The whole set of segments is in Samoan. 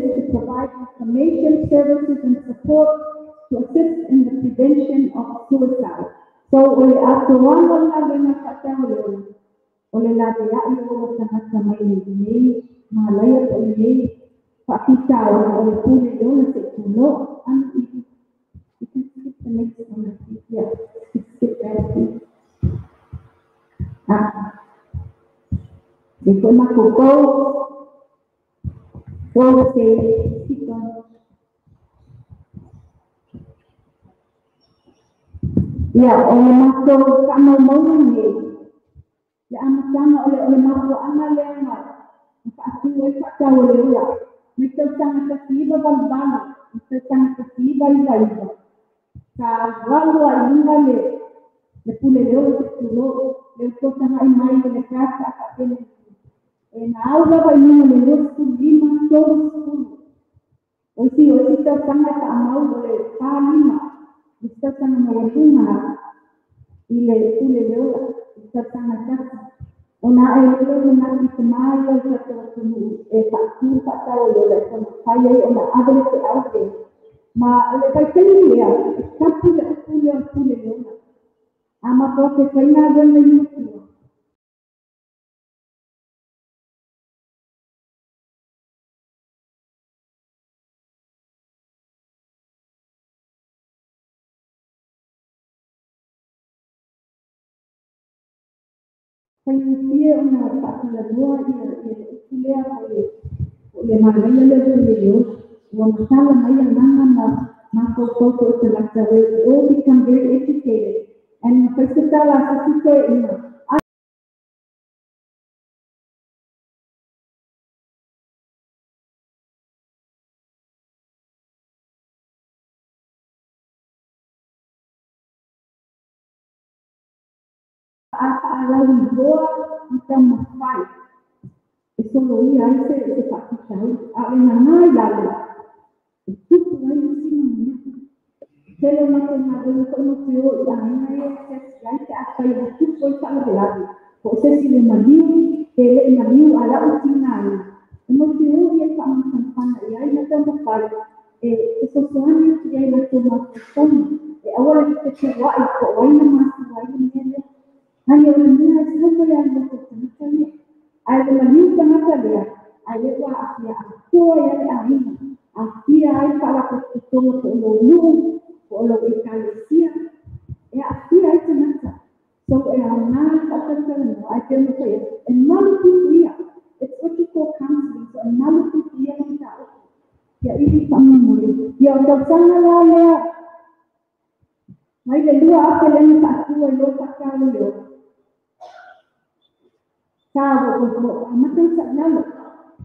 is to provide information, services, and support to assist in the prevention of suicide. So, o le atoaga o le galuega faatau o le ola, o le laveai o ola tagata mai lenei malaia po o lenei faafitauli o le pule i le ola seʻi tulō. You can skip the next one, I think. Yeah, skip that, please. Ah. E foi matou go, say, keep going. Ia, o le matou faamaumauga nei, le amataga o le mafuaaga lea na faatu ai faatau o le ola, mai tausaga 1988 i tausaga 1999, sa alualu ai i luga le pule le ola se tulō, le tausagaʻi mai le graph a faapele e na au lava i luga le 25, 30. O isi tausaga e faamau o le 45, le tausaga maualuga i le pule le ola, i tausaga tasi. Ona ae lele manatu i tamā ia o le tatou atunuu e faatu faatau o le ola e taumafai ai ona ave le feau lea. Ma o le vaitaimi lea, e tapu le upu lea o le pule le ola. A matou te faigaluega i matua, faigofie ona faatalanoa ia le upu lea po o le manaia lea o le pule le ola. Ua matala mai agaga ma mafaufau foi o tagata. We all become very educated. And na fai se tala a se toeaina. A faalauiloa ma taumafai e soloia ai se faafitauli. A o le gagā i lalo, e tupu ai isi mau mea. Tele o matou galuega foi ma te o i aiga ia e asiasi ai pe afai ua tupu ai faalavelave. Po o se isi le maliu, pe leʻi maliu a lau tigaina. E mau te o ia e faamafanafana i ai ma taumafai e fesoasoani atu i ai latou mafaufauga. E aua le fetuaʻi po o ai na mafua ai le mea lea. Ai o le mea e sau mai lava i loko o tagata lea. Ae le maliu tagata lea, ae le ua aafia atoa ai le aiga. Aafia ai faalapotopotoga po o lou nuu, po o lou ekalesia. E aafia ai tagata. So e aogā le faatalatalanoa, ae pei ona fai atu, e malu puipuia. It's what you call counseling. So e malu puipuia le mataupu. Ia ili faamolemole. Ia o tausaga la lea, mai le 2000 lea na faatu ai loa faatau o le ola. Sa ua amata ona sailalo.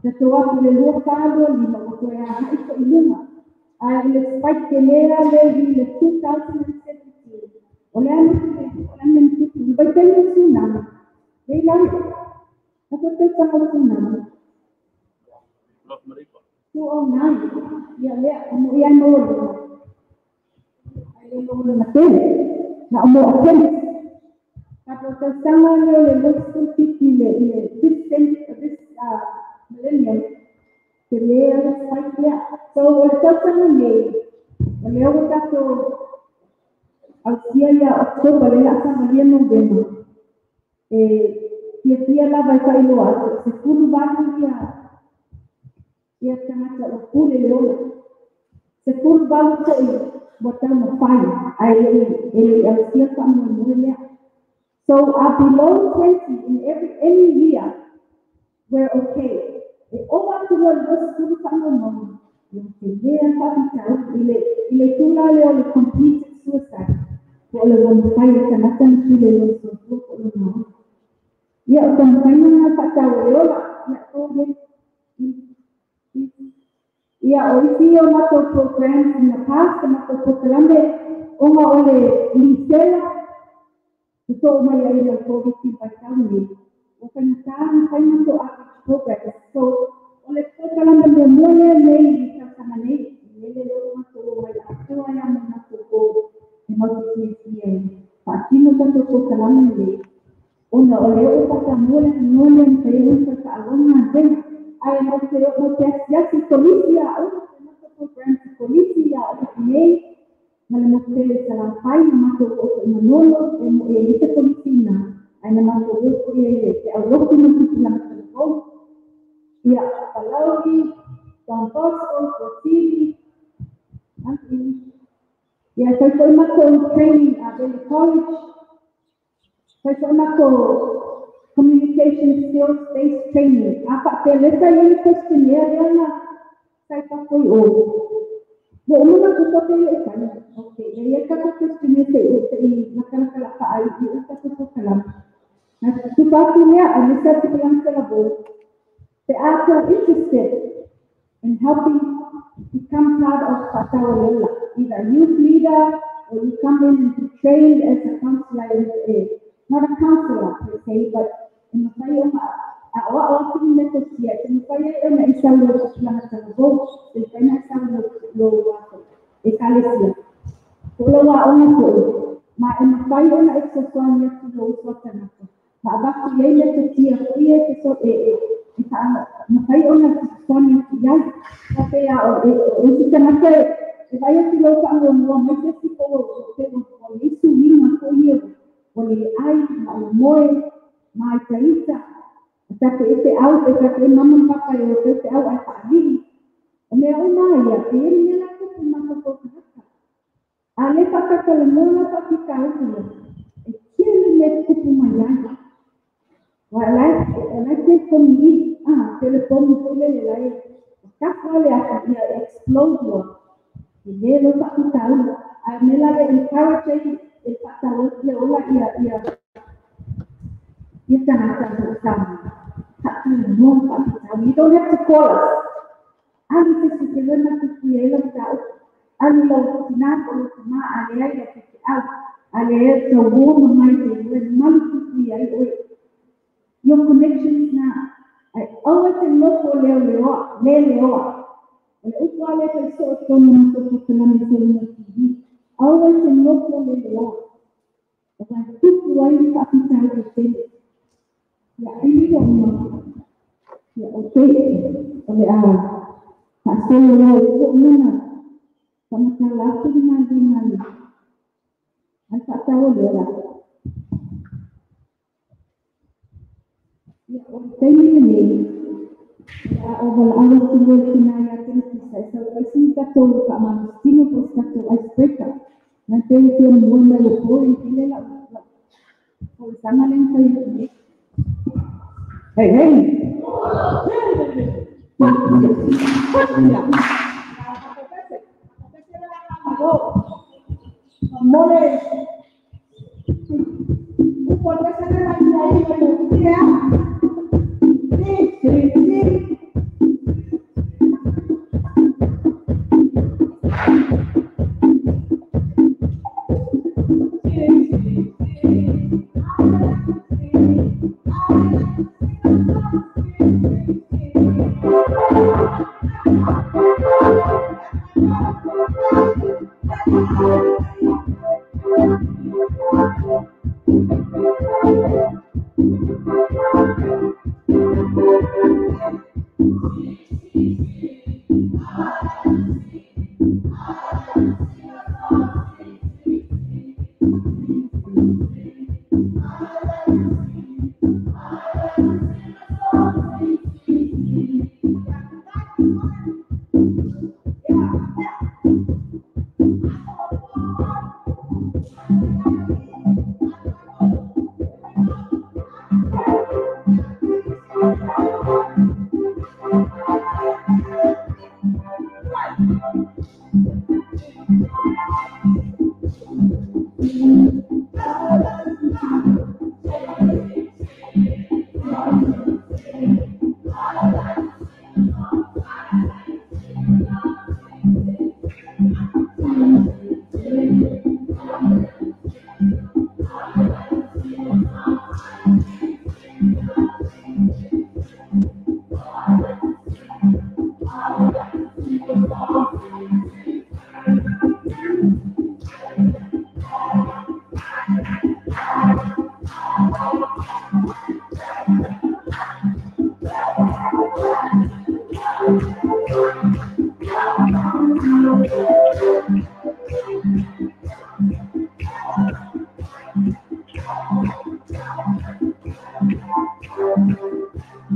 Tatou atu le 2025 ua toe agai foi i luga. Ae o le spike telē lava lea i le 2017. O le a le o le a le tupu, le vaitaimi o le tsunami. Le i lalo. Tatou tausaga o le tsunami. 209. Ia lea, o mo ia maualuga. Ai le maualuga tele. Na o mo attempt. Tatou tausaga lea o le 27 i le this millennium. Tele le spike lea. So o le tausaga nei, o lea ua tatou ausia ia October le a savalia Novema. E fiafia lava e faailoa atu, 18 ia tagata ua pule le ola. 18 foi ua taumafai, ae e le i ausia faamoemoe lea. So below 20 in every any year, we're okay. E ova atu loa i le 20 faamaumauga, ia telē le faafitauli i le tulaga lea o le completed suicide. Po o le ua mafai e le tagata ona pule i lona soifua po o lona ola. Ia o taumafaiga na faatau o le ola. Ia go ahead. Ia o isi o matou programs in the past, matou polokalame ona o le lisela e too mai ai le Covid i vaitau nei. Ua faigata ona fai matou outreach programs. So o le polokalame muamua lea nei i tausaga nei, lele lea ua matou o mai atoa ai lava ma matou goal e matou fiafia e faatino tatou polokalame nei. Ona o lea ua faatamua le avanoa lea e mafai ai ona fai faaloga galuega. Ae matou te asiasi i kolisi aoga. matou oo foi Manolo e mo e le se polisi na ai na matou o foi e te au lotu ma tupulaga talavou. Ia Palauli, Don Bosco, Tuasivi, ia fai foi matou training a Valley College, fai foi matou communication skills based training. A faapea lea sa i ai le questionnaire lea na sai fafo i o. Ua uma ona tufa pe i fai. Okay, e i ai tatou questionnaire se i se i lakalaka la faai i o tatou polokalame. Na tufa atu lea a le sa tupulaga talavou. Pe a tou interested in helping become part of Fa'ataualela, either a youth leader or you come in and be trained as a counselor, not a counselor per se, but e mafai ona a'oa'o atu ni metotia e mafai ai ona e sau lou tupulaga talavou, e mafai ona e sau lou ekalesia. Po o lau a'oga fo'i, ma e mafai ona e fesoasoani atu i lou uso a tagata, ma avatu i ai metotia fo'i e feso e e e mafai ona fesoasoani atu i ai. Faapea o isi tagata e vaai atu i lou faamuamua mai se isi po o pe ua i ai suiga foi ia ua le ai ma ua moe ma itaita. E tatou e feau pe tatou e mama ma papa e o pe feau ae faalii. O mea uma ia, e i ai le mea la tupu i mafaufau tagata. A le faatatalanoa la faafitauli ia, e tele mea tupu mai ai. Aua o la e telefoni i, telefoni foi lele la e tafa le ata ia explode loa. E le lou faafitauli. A o le mea la lea e encourage ai e faataua le ola ia ia ia tagata o lo o Samoa. Faatalanoa faafitauli. You don't have to call us. Alu se si te lena tupu i ai lau mataupu. Alu lau tina po o lau tamā, a leai lau faifeau. A leai tau uō ma mai te lua e malu tupu i ai oe. Your connections na, ae aua e te nofo leoleoa, leleoa. O le upu lava lea fai soo i totonu o matou polokalame i Solomon TV. Aua e te nofo leleoa. Aua e tupu ai le faafitauli tele. Ia ili ona ia okay, o le a faasolo loa i lou luna faamatala atu le galuega a le faataua le ola. Ia, o le taimi lenei, o le a ou valaau atu loa i le tina ia Penitisa e sau ai sina tatou faamalositino po o se tatou ice breaker. Na te i fia moe mai ua boring tele lau lau folasaga lea na fai atu nei. Hey, hey!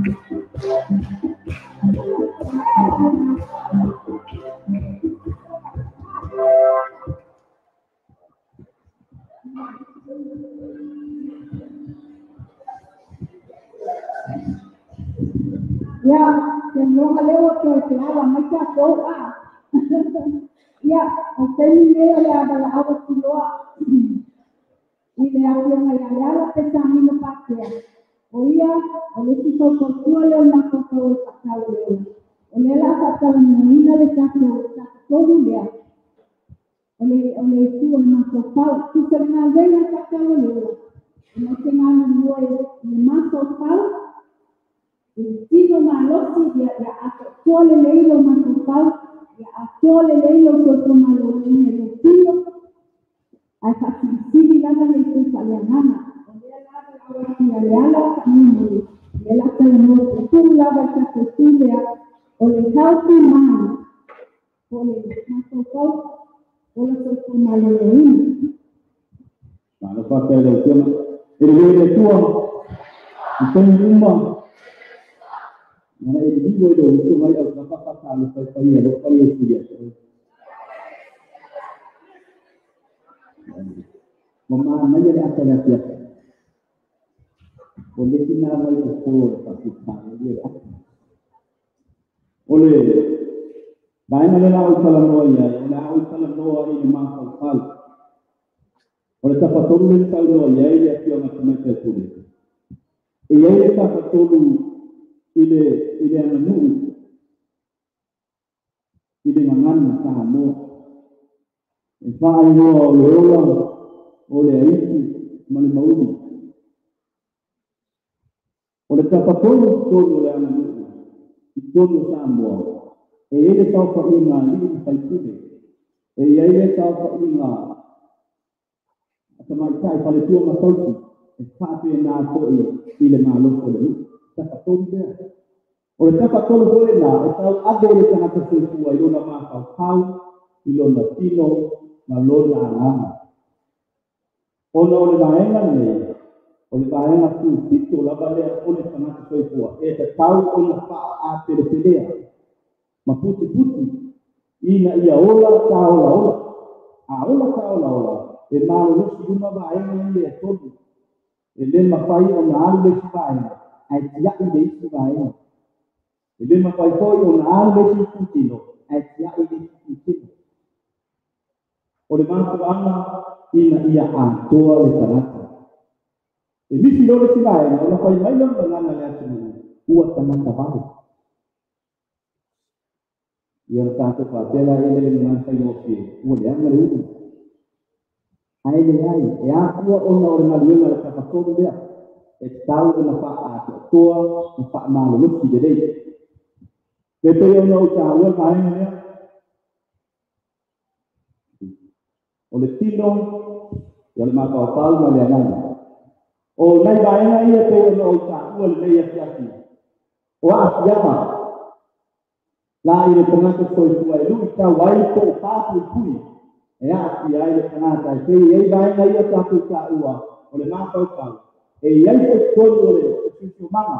Ya, se lewa ke te ala mai ta kou a. Ya, o te ni lea le aba la awa tiloa. I le afioga ia le ala pe sa mino patea. O ia, o le si tautua leo mafaufau e faatau le ola. O le la faatalanuaina le tatou tolu lea. O le itu o le mafaufau. Tusa le galuega e faatau le ola. E mau te galulue i le mafaufau. I tino malosi ia ia atoatoa lelei lou mafaufau. Ia atoa lelei lou soifua malōlōina i lou tino. Ae faasilisili lava le itu faaleagaga. O lea lava lau atia le ala faamoemoe. Lea la talanoa puupuu lava i tatou tu lea. O le healthy mind. Po o le mafaufau o le soifua malōlōina. Malo faafetai i lau Afioga. E lelei le Atua i taimi uma na e liliu ai lou uso mai au faafakalo faifai alofa Iesu ia te oe. Ma manaia le ata le afiafi. O le tina mai o fō le faafitauli le ata. O le vaega lea la ou talanoa i ai, o le a ou talanoa i le mafaufau. O le tafatolu le saunoa i ai le Afioga Tamaitai Pule. E i ai le tafatolu i le aganuu i le gagana Samoa. E faaigoa o le ola, o le aitu ma le mauli. O le tafatolu i totonu o le aganuu i totonu o Samoa, e i ai le saofaiga a alii ma faipule. E i ai le saofaiga a tamaitai faletua ma tausi e faapena foi i le malosi o le nuu. Tafatolu lea. O le tafatolu foi lena e tau ave i le tagata soifua i lona mafaufau, i lona tino ma lona agaga. Ona o le vaega lenei, o le vaega tupito lava lea o le tagata soifua e tatau ona faapelepelea ma putiputi ina ia ola taolaola. A ola taolaola, e malolosi uma vaega ia e tolu. E le mafai ona alu le isi vaega ae tiai le isi vaega. E le mafai foi ona alu le isi itutino ae tiai le isi itutino. O le mafuaaga ina ia atoa le tagata. E misi loa le isi vaega ona fai mai lona gagana le atunuu ua tagata vale. Ia ona tatou faapea la ia le gagana faigofie ua leaga le ulu. Ae leai, e afua ona o le galuega a le tafatolu lea. E tatau ona faaatoatoa ma faamalolosi lelei. Le pei ona ou taua le vaega lea. O le tino, o le mafaufau ma le agaga. O nai vaega ia pei ona ou taua lenei afiafi. O aafiaga la i le tagata soifua e luitau ai po o papuipui e aafia ai le tagata e pei e i ai vaega ia tatou taua o le mafaufau. E i ai foi totonu o le siosiomaga.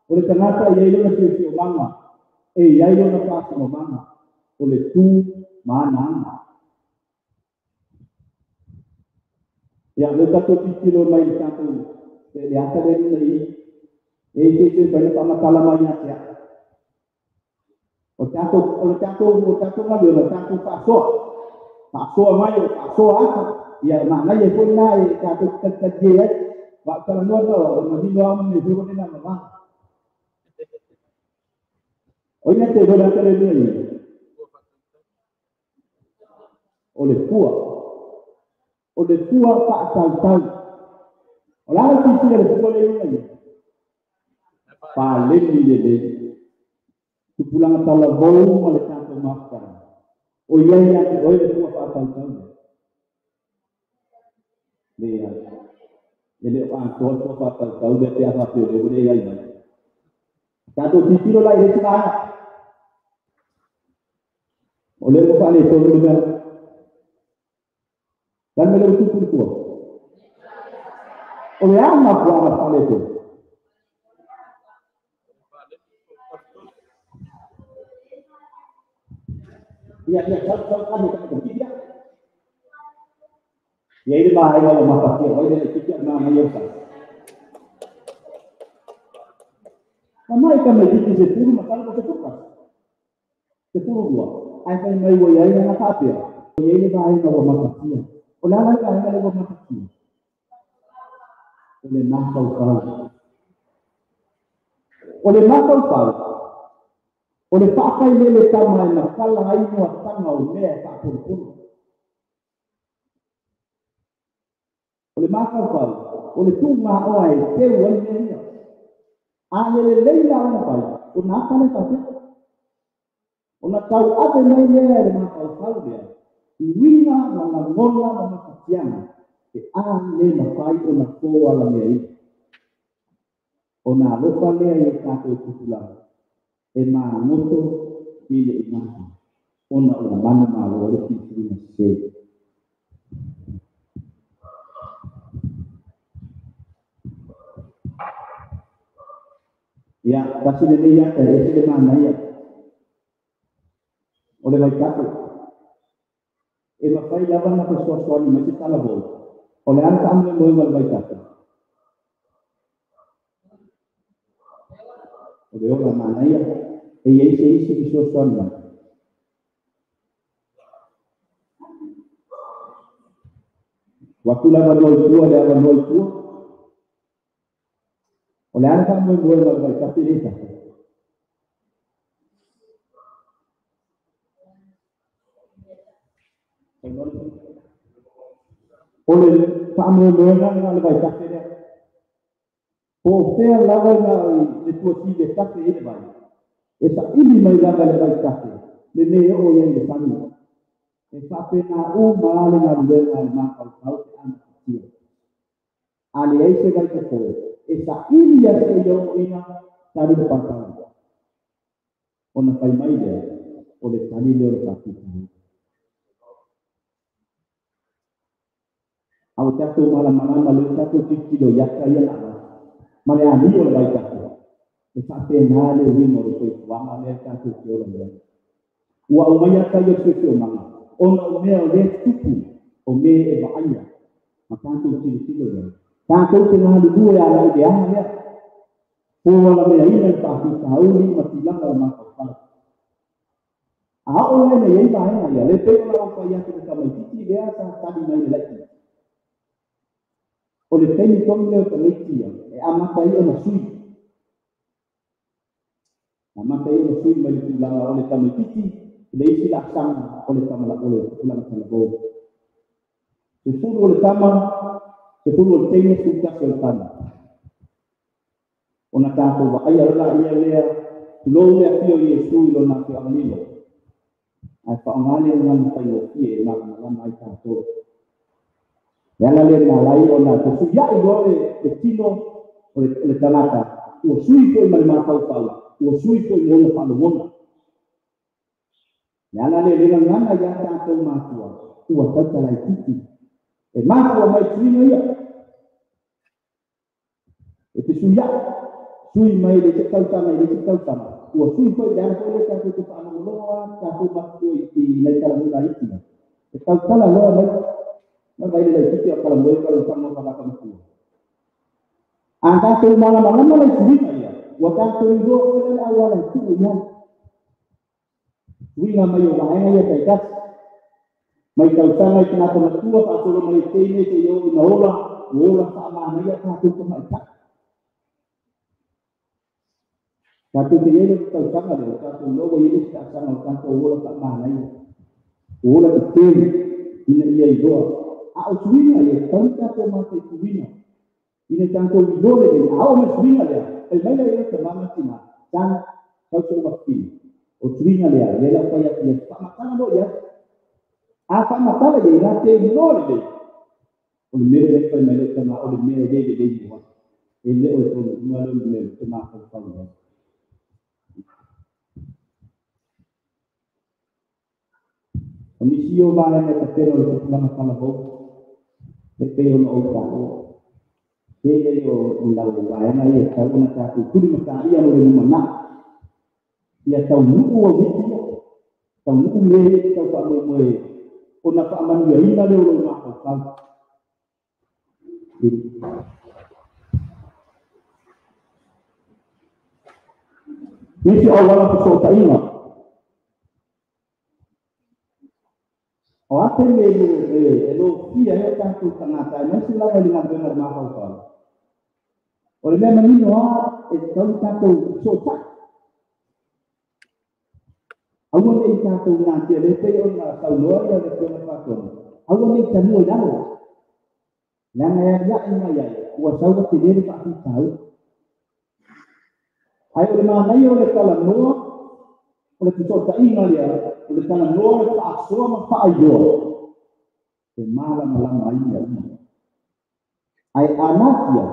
O le tagata e i ai lona siosiomaga, e i ai lona faasinomaga, o le tu ma ana aga. Ia, le tatou tilotilo mai i le tatou le ata lea i luna i i. E i se fai na faamatala mai ia te au. O tatou o le tatou o tatou galuega, tatou faasoa. Faasoa mai o faasoa atu. Ia manaia foi na e tatou talitalie ai. Wa talanoa na o manino au me foi na mama. O ina te dole ata le luna i. O le fua. O le fua faatautau. O la le silasila le fua le luna i. Paleni lelei. Tupulaga talavou ma le tatou mafutaga. O i ai ia te oe le fua faatautau lea. Leai. E le o atoa le fua faatautau lea pe a faapea o lea ua leai mai. Tatou tilotilo la i le isi vaega. O lea ua faaletonu le mea. O le a le mea lea ua tupu i le fua? O le a mafuaaga faaletonu? Ia ia tau tau kani ka tiki ia. Ia ile vaega ua mafatia ai le tiki a mana ia sa. Na mai ka mai tiki se pulu ma kalo se tuka. Se pulu lua. Ai fai mai ua iai na faapea. Ia ile vaega ua mafatia. O le ala le vaega le ua mafatia. O le mafaufau. O le mafaufau. O le whaakai lele tama e matala ai mua tanga o mea e whaapolopolo. O le mafaufau, o le tū ngā oa e teu ai mea ia. A lele leila ona pai, o nā kale whapea. O nā tau ave mai lea e le mafaufau lea, i uiga ma lagona ma mafatiaga, e a le mafai o na pō ala mea ia. O nā alofa lea i e tātou tutulanga, e magoto i le imata, ona o mana malo le filifiliga sesē. Ia, tasi lenei ata e ese le manaia. O le vaitafe. E mafai lava na fesoasoani mai se talavou. O le a le faamoemoega o le vaitafe. O le ola manaia, e iai se isi fesoasoani mai. Ua atu le avanoa i tua le avanoa i tua. O le a le faamoemoega o le vaitafe le tafe. O le faamoemoega lena o le vaitafe lea. Po o fea lava ina le tuati le tafe i le vai. E saili mai lava le vaitafe, le mea e oo iai le sami. E faapena uma le galuega a le mafaufau pe a mafatia. A leai se vaitafo, e saili ia seia oo ina tali le palapala. Ona fai mai lea, o le tali lea o le faafitauli. A ua tatou malamalama lea ua tatou tilotilo i ata ia na avatu ma le amio o le vaitafe, e faapena le uiga o le soifuaga lea tatou te ola mai ai. Ua aumai ata ia o le siosiomaga, ona o mea o lea e tutupu, o mea e vaaia, ma tatou tilotilo i ai. Tatou te galulue agai i le aga lea, po ala meaina le faafitauli ma tulaga o le mafaufau. A oo la ina i ai vaega ia, le pei o la ou fai atu i le tamaitiiti lea sa tali mai i le laitiiti. O le taimi tonu lea o tamaiti ia, e amata ai ona sui. Amata ai ona sui mai le tulaga o le tamaitiiti i le isi laasaga o le tama o le tulaga talavou. 10 o le tama, 10 o le teine, 11 o le tama. Ona tatou vaaia loa laia lea, tulou le afio o Iesu i lona afioaga lilo. Ae faaaoga le gagana faigofie e malamalama ai tatou. Le ala lea na ala ai ona fesuiai loa le tino o le tagata, ua sui foi ma le mafaufau, ua sui foi ma ona faalogona. Le ala lea le gagana ia tatou matua, ua tautalaititi. E mafua mai suiga ia. E fesuiai, sui mai le isi tausaga i le isi tausaga, ua sui foi le ala foi lea tatou te faalogologo lava tatou matua i nai talanoa laiti ia. E tautala loa mai, mai vai le laitiiti a talamoe ma le tago tagata matua. A tatou malamalama la i suiga ia, ua tatou iloa foi le auala e tuu i ai. Suiga mai o vaega ia taitasi. Mai tausaga i tagata matua faasolo mai teine seia oo ina ola, ua ola faamanaia tatou tamaitai. Tatou te i ai le tausaga lea, o tatou iloa ua i ai le isi taasaga o tatou ola faamanaia. Ua ola tetele ina ia iloa. A o suiga ia, e tatau ona tatou mataituina. Ina tatou iloa lelei, a oo mai suiga lea, fai mai lea i tama ma tina, tang, tau se ua fili. O suiga lea, lea lau fai atu ia, faamatala loa i ai. A faamatala i ai, la te iloa lelei. O le mea lea fai mai le tama, o le mea e le lelei mo ai. E le o e tonu uma lea o le mea o te mafaufau i ai. O nisi o vaega e tapena o le tupulaga talavou, e pei ona ou taua. Tele o lau vaega ia e tatau ona tatou tulimataia mo le lumanai. Ia taunuu auiti ia, Taunuu mea e te tau faamoemoe ona faamanuiaina lea o lou mafaufau. Nisi o auala fesootaiga. O a taimi e lofia ai o tatou tagata aemaise lava i le galuega a le mafaufau. O le mea manino lava e tatau ona tatou fesootai. Aua ne i tatou natia lea pei ona saunoa ia le Afioga i le Faatonu, aua ne i tanua i lalo. Leaga e aliae mai ai, ua sau ua tele le faafitauli. Ae o le manaia o le talanoa, o le fesootaiga lea, o le talanoa, le faasoa ma faailoa, e malamalama ai mea uma. Ae a natia,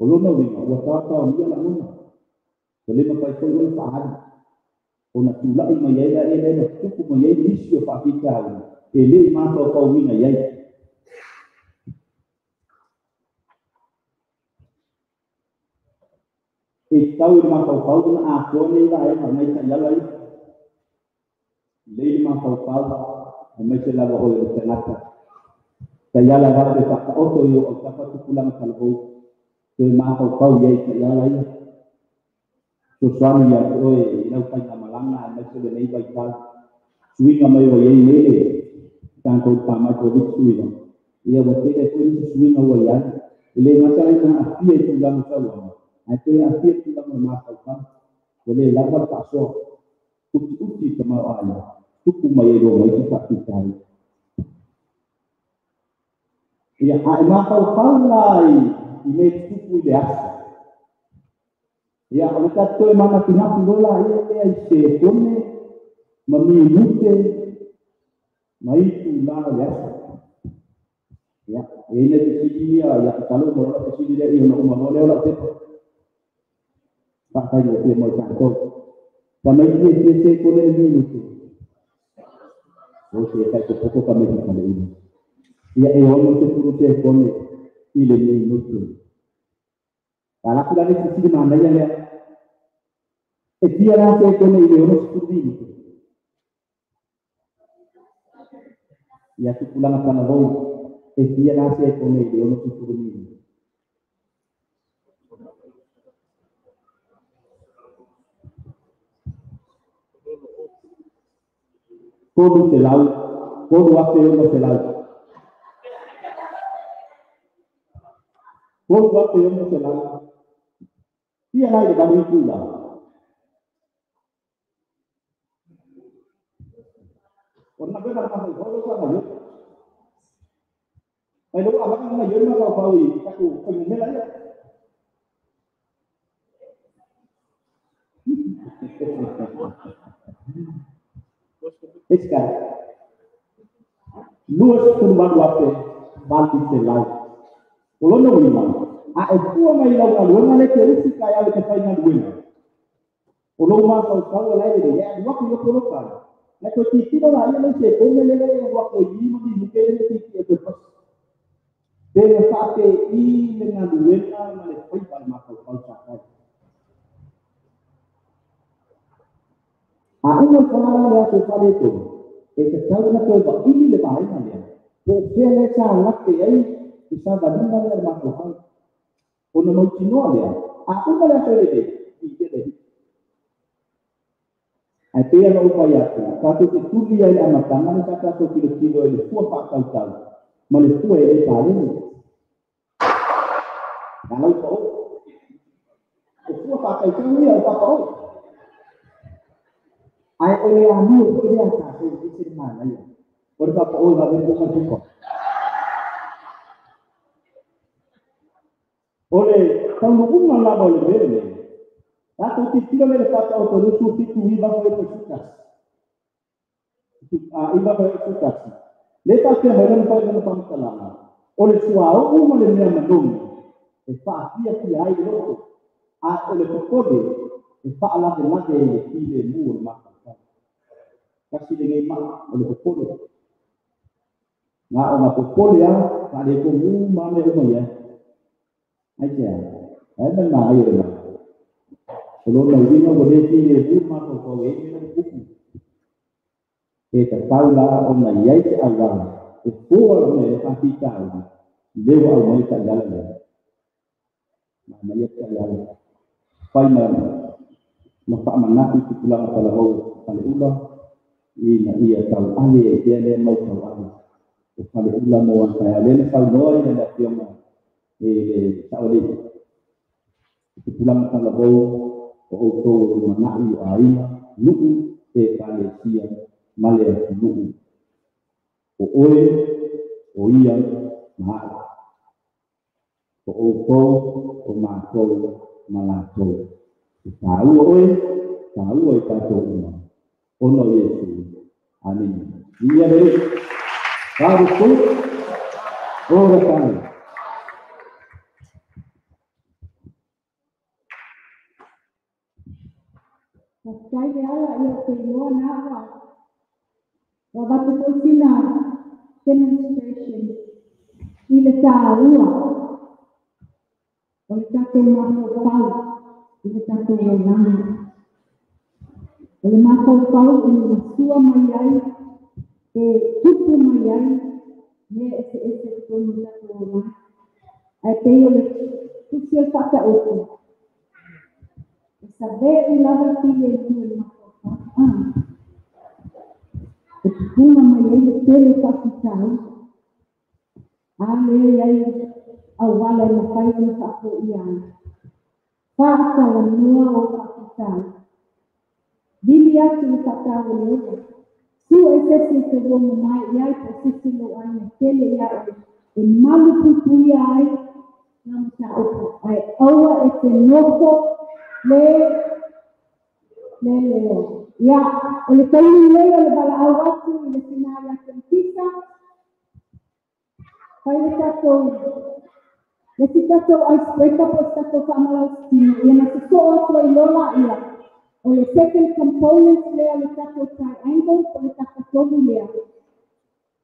o lona uiga, ua taotaomia lagona. Ua le mafai foi ona faaali. Ona tulai mai ai la lea na tupu mai ai nisi o faafitauli, e le i mafaufauina i ai. E tatau i le mafaufau ona atoa nei vaega nai taiala ia. Lelei le mafaufau, aemaise lava oe o le tagata. Taiala e vave faataoto i ou autafa tupulaga talavou, toe mafaufau i ai i taiala ia. Fesoasoani ia te oe i lau faigamalaga aemaise lenei vaitau. Suiga mai ua i ai nei le tatou faamai Koviti-19, ia ua tele foi nisi suiga ua i ai. E le gata ai na aafia i tulaga sauaga, ae toe aafia i tulaga o mafaufau. Ua le lava le faasoa, utiuti i tamaoaiga, tupu mai ai loa ma isi faafitauli. Ia, a e mafaufau la i mea e tutupu i le aso, ia, o le tatou toe manatunatu loa laia lea i sekone ma minute ma itula o le aso. Ia, e i ai nai fesili ia, ia masalo uma loa lau fesili lea ona uma loa lea o lau pepa. Faafaigofie mo i tatou. Tamaiti e fia sekone le minute. O se kai popo tamaiti faleina. Ia e 60 sekone i le minute. Alaku la le fesili manaia lea. E fia la sekone i le 60 minute. Ia tupulaga talavou e fia la sekone i le 60 minute. 300, 3,600. 3,600. Fia la i le 8 itula. O na vena mafaufau sa na yo. Ai lo alaka na yo mafaufau i taku fuainumera ia. Esse cara. 28,800. O lona uiga, a e fua mai lau galuega le te isi ka iau i te faigaluega. O lou mafaufau e lai lelei, e alu atu i le poloka. Le toe tilotilo laia le sekone lele e alu atu i ma minute lele titi e toe pasi. Pe le faapei le galuega ma le faiva le mafaufau sa fai. A uma le fala le aso faaletonu, e tatau ona toe vaili le vaega lea, po o fea lea sa lape ai le savaliga lea a le mafaufau. Ona mautinoa lea, a uma le aso e lelei, i le hiʻi. Ae pei ona ou fai atu, tatou te tuli ai i le amataga le sa tatou tilotilo ai i le fua faatautau ma le fua e le paleni. Lalau paʻo. O fua faatautau ia o papaʻo. Ae o le amio foi lea a tatou e ese le manaia. O le papaʻo e vave ona uma tupa. O le taunuuga lava o le mea lenei, tatou tilotilo lea i le faataoto 27 9 fuaiupu 11. 9 fuaiupu 11. Le faapea mai lona fai lona faamatalaga, o le suauu ma le mea manogi e faafiafia ai le loto, a o le popole e faalavelave ai le filemu o le mafaufau. Tasi lenei maa o le popole. Na o na popole a, faaletonu ma mea uma i ai. Ai te a, ae mai manaia o le maa. O lona uiga ua le filemu le mafaufau e ai mea na tutupu. E tatau la ona i ai se auala e fua le mea e faafitauli lea ua aumai taiala lea. Na aumaia taiala fai ma faamanatu i tupulaga talavou o faleula ina ia tauave ai pea lea mau tauave o faleula mo ana taeao. Lea na saunoa le Afioga i le Saoalii i tupulaga talavou o outou o lumanai o aiga, nuu, ekalesia ma le atunuu. O oe, o ia, ma a'u. O outou, o matou, ma latou. E tāua oe, tāua i tatou uma. Ona o Iesu. Amene. Viia le Alii. God is good all the time. Faafetai le ala ia o te iloa na ua ua avatu foi sina demonstration i le tāua o le tatou mafaufau i le tatou olaga. O le mafaufau e masua mai ai, e tupu mai ai mea eseese i totonu o le tatou olaga. Ae pei o le tusi o le faataoto, e save'u lava le filemu i le mafaufau. E pupuna mai ai le tele o faafitauli. A lea i ai auala e mafai ona faafoia ai. Faatalanoa o faafitauli. Vili atu le faataua le ola. Sue sesi e te uomo mai i ai po o sesi o lou aiga tele ia oe. E malu puipuia ai na mataupu. Ae aua e te nofo le le leo. Ia, o le taimi lenei o le valaau atu i le tina ia Kelekisa. Fai le tatou le si tatou icebreaker po o se tatou faamalausitino ia na sosoo atu ai loa ia. O le second component lea o le tatou triangle po o le tafatolu lea.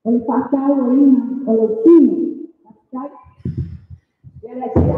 O le faatauaina o lou tino. Faafetai. Ia la sia.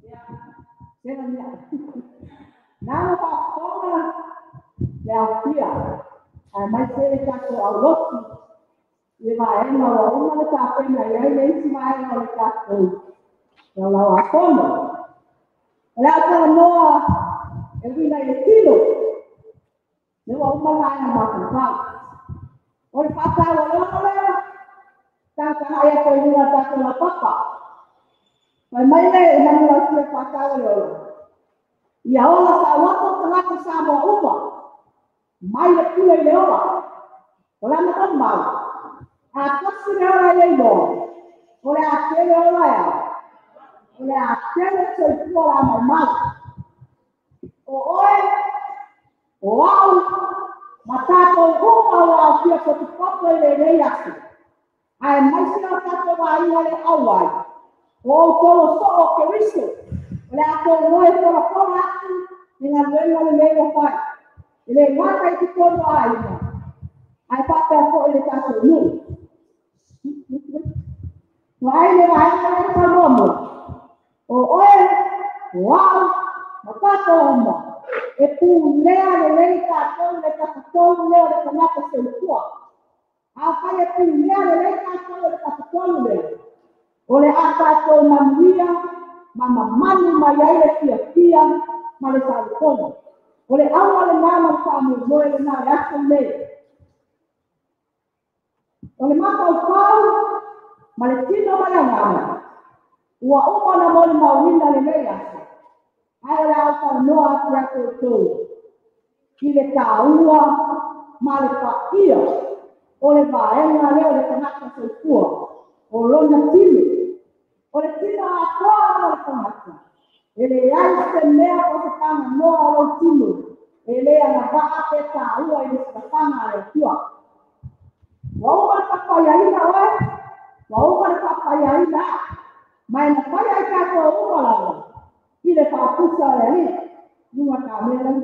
Ia, sela mea. Nā faafofoga le aofia, ae mai se le tatou aulotu i le vaega ua uma le tapena i ai le isi vaega o le tatou laulauafono. O le a talanoa e uiga i le tino, le ua uma vaega mafaufau. O le faataualoga lea, tagatagai atu i luga o tatou laupapa. Fai mai le manulauti o le faataua le ola. Ia ola saoloto tagata Samoa uma, mai le pule i le ola. O lana maumau, a tasi le ola ia iloa, o le a tele ola ea, o le a tele soifua o le a maumau. O oe, o au, ma tatou uma ua aofia potopoto i lenei aso. Ae maise o tatou aiga le auai, o outou o soo o Keriso, o le a tou oe folafola atu i galuega lelei ua fai. E le gata i totonu o aiga, ae faapea foi le tatou nuu. Ua ai le vaega lea sa muamua. O oe, o au, ma tatou uma, e pulea lelei tatou le tafatolu lea o le tagata soifua. Afai e pulea lelei tatou e le tafatolu lea, o le a tatou manuia ma mamanu mai ai le fiafia ma le saolotoga. O le auga lena ma le faamoemoe lena o le aso lenei. O le mafaufau ma le tino ma le agaga, ua uma ona molimauina lenei aso, ae o le a ou talanoa atu ia te outou i le taua ma le paia o le vaega lea o le tagata soifua, o lona tino. O le tino atoa lava o le tagata. E leai se mea po o se taganoa o lou tino e le agavaa pe taua i le silafaga a le Atua. Ua uma le faapaiaina oe, ua uma le faapaiaina au, ma e na fai ai tatou uma lava i le faapusa o le Alii. Luga tamea lau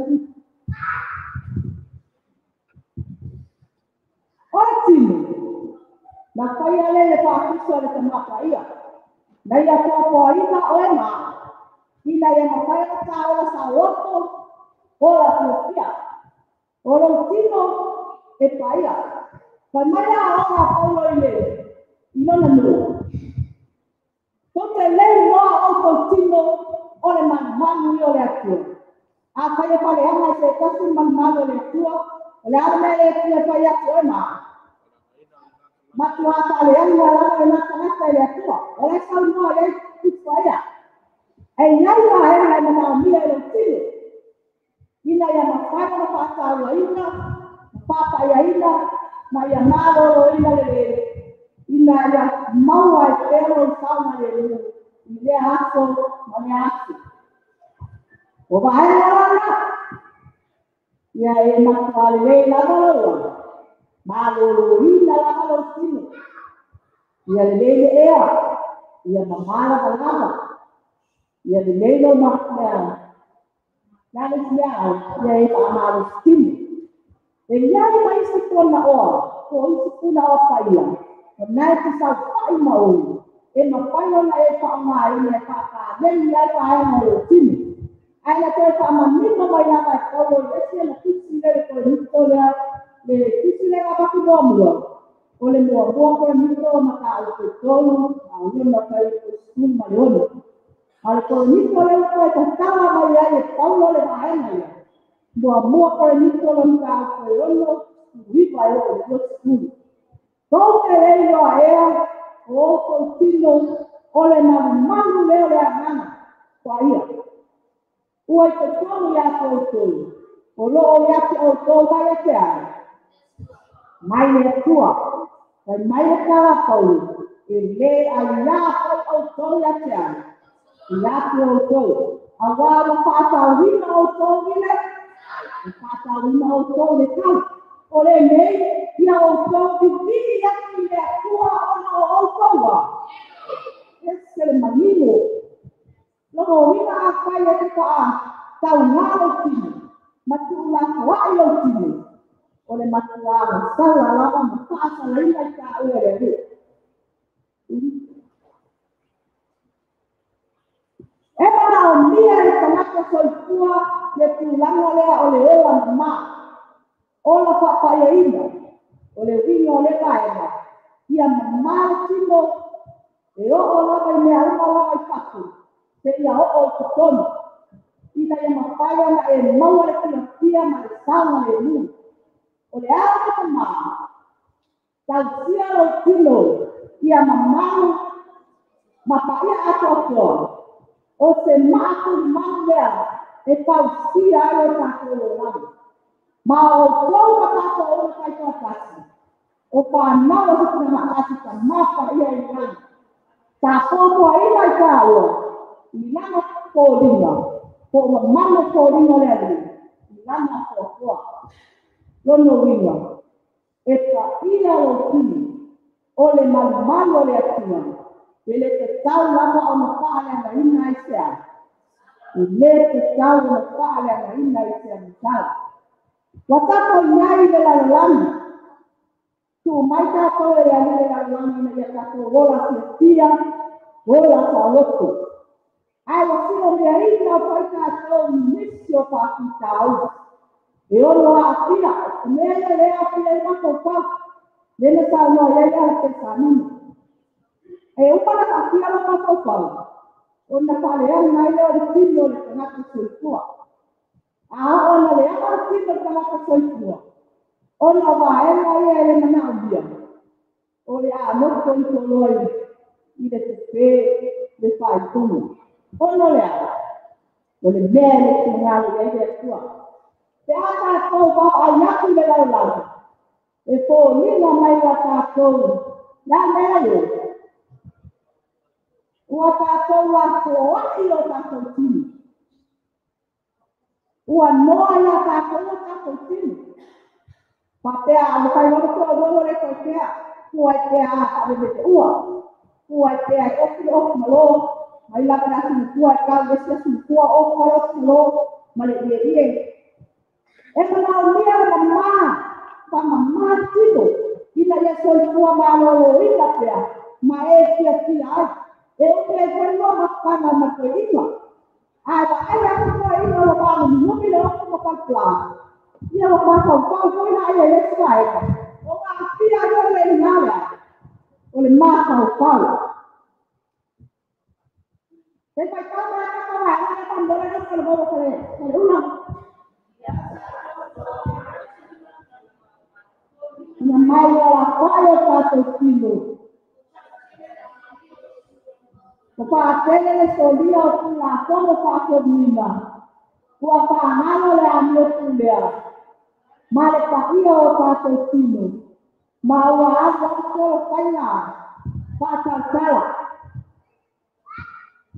O le tino, na faia lea i le faapusa o le Tama Paia, na ia poapoaina oe ma au, ina ia mafai ona taola saoloto ola fiafia. O lou tino e paia. Fai mai le aoga a Paulo i le i lona nuu. Tou te le iloa outou tino o le malumalu ia o le Atua. Afai e faleaga i se tasi le malumalu o le Atua, o le a le mea le Atua e fai atu oe ma au? Matua faaleaga lava lena tagata i le Atua. O la e saunoa i ai Tusi Paia. E i ai vaega e manaomia e lou tino, ina ia mafai ona faatauaina, ma faapaiaina, ma ia maloloina lelei, ina ia maua ai pea lou saogalemu i lea aso ma lea aso. O vaega la na, ia e matua lelei lava lou ola, maloloina lava lou tino, ia lelei le ea, ia mamā lavalava, ia lelei lou mea, le a le isi mea au, ia e faamalosi tino. E i ai ma isi punaoa, po o isi punaoa paia, o na e te saofai ma oe, e mafai ona e faaaogaina e faapaleni ai vaega o lou tino. Ae na toe faamanino mai lava e Paulo i le isi ana tusi lea i le Korinito lea, le tusi lea na avatu muamua, o le muamua Korinito mataupu e 3, a lona fuaiupu 16. A o le Korinito lea ua toe tatala mai ai e Paulo le vaega ia, muamua Korinito lona mataupu e 6, 19 e oo i le 20. Tou te le iloa ea o outou tino o le malumalu lea o le agaga paia. Ua i totonu ia te outou, o lo o ia te outou mai ia te ai, mai le Atua. Fai mai le tala a Paulo, e le aiā foi outou ia te ai, ia te outou, auā ua faatauina outou i le, ua faatauina outou i le tau. O lenei, ia outou vivii atu i le Atua ona o outou a. Ese le manino. Lona uiga afai e te faataugā lou tino, ma tuulafoai lou tino, o le matua gasala lava ma faasalaina i taua e le Alii. E manaomia e le tagata soifua le tulaga lea o le ola mamā, ola faapaiaina, o le uiga o lea vaega, ia mamā le tino, e oo lava i mea uma lava i fafo, seia oo i totonu, ina ia mafai ona e maua le fiafia ma le saogalemu. O le ao le mamā, tausia lou tino ia mamalu ma paia atoatoa, o se maa tulimanu lea E pausia ai o tātou o lave. Ma o tou ma tātou o kai pātasi. O whānau o se tuna maatasi ka mapa ia i lana. Tātou moa ina i tāua. I lana pōringa. Po o mamano pōringa le ali. I lana poapoa. Lono winga. E pa ia o kini. O le malumalu o le atua. E le te tau lava o mapaale ana ina i sea. E le te tau o mapaale ana ina i sea matau. Wa tātou inai le lalolagi. Tu mai tātou e le ali le lalolagi na ia tātou ola fiafia, ola saoloto. Ai wa silo mea ina o pai tātou nisi o pākitau. E ono a apia, mea ia le apia i matou pau. Lele sa noa ia ia te sanina. E upa na apia lo matou pau. O na whaleana nai leo le tino le tangata soifua. A ona le anga le tino le tangata soifua. Ona waena ia e le mana umbia. O le a moto i toloi i le te pe le whaitunga. Ono le a. O le mea le tingalo ia i le atua. Te a tātou wao ai aku le lalolagi. E pō nina mai wa tātou. La mea yo. Ua tātou a koai o tātou tini. Ua noa ia tātou o tātou tini. Patea, alo kai wano kua wano le koe pea. Kua e pea a hawe te ua. Kua e pea e ofi le ofi malo. Mai laka na sinu kua e kau esi sinu kua ofi le ofi malo. Ma le ie ie. E manao mea le mamā. Pa mamā tino. Ina ia soifua malolo ina pea. Ma e fia fia ai. E upe e koe noa mapana ma koe ina. Ai wa ai aku koe ina o wā numi le ofi ma palpla. Ia o mātou pau koe na ia e swaeka. O ngā pia yo le inga O le mātou pau. Te pai tau mea kaka wā ina pandore no kala bawa kare. Kare una. Ina mai o la koe o tātou tino. O whaatele le solia o pula tomo whaato nina. Kua whaangalo le amio pulea. Ma le paia o tātou tino. Ma ua alu au solo whainga. Whaatautala.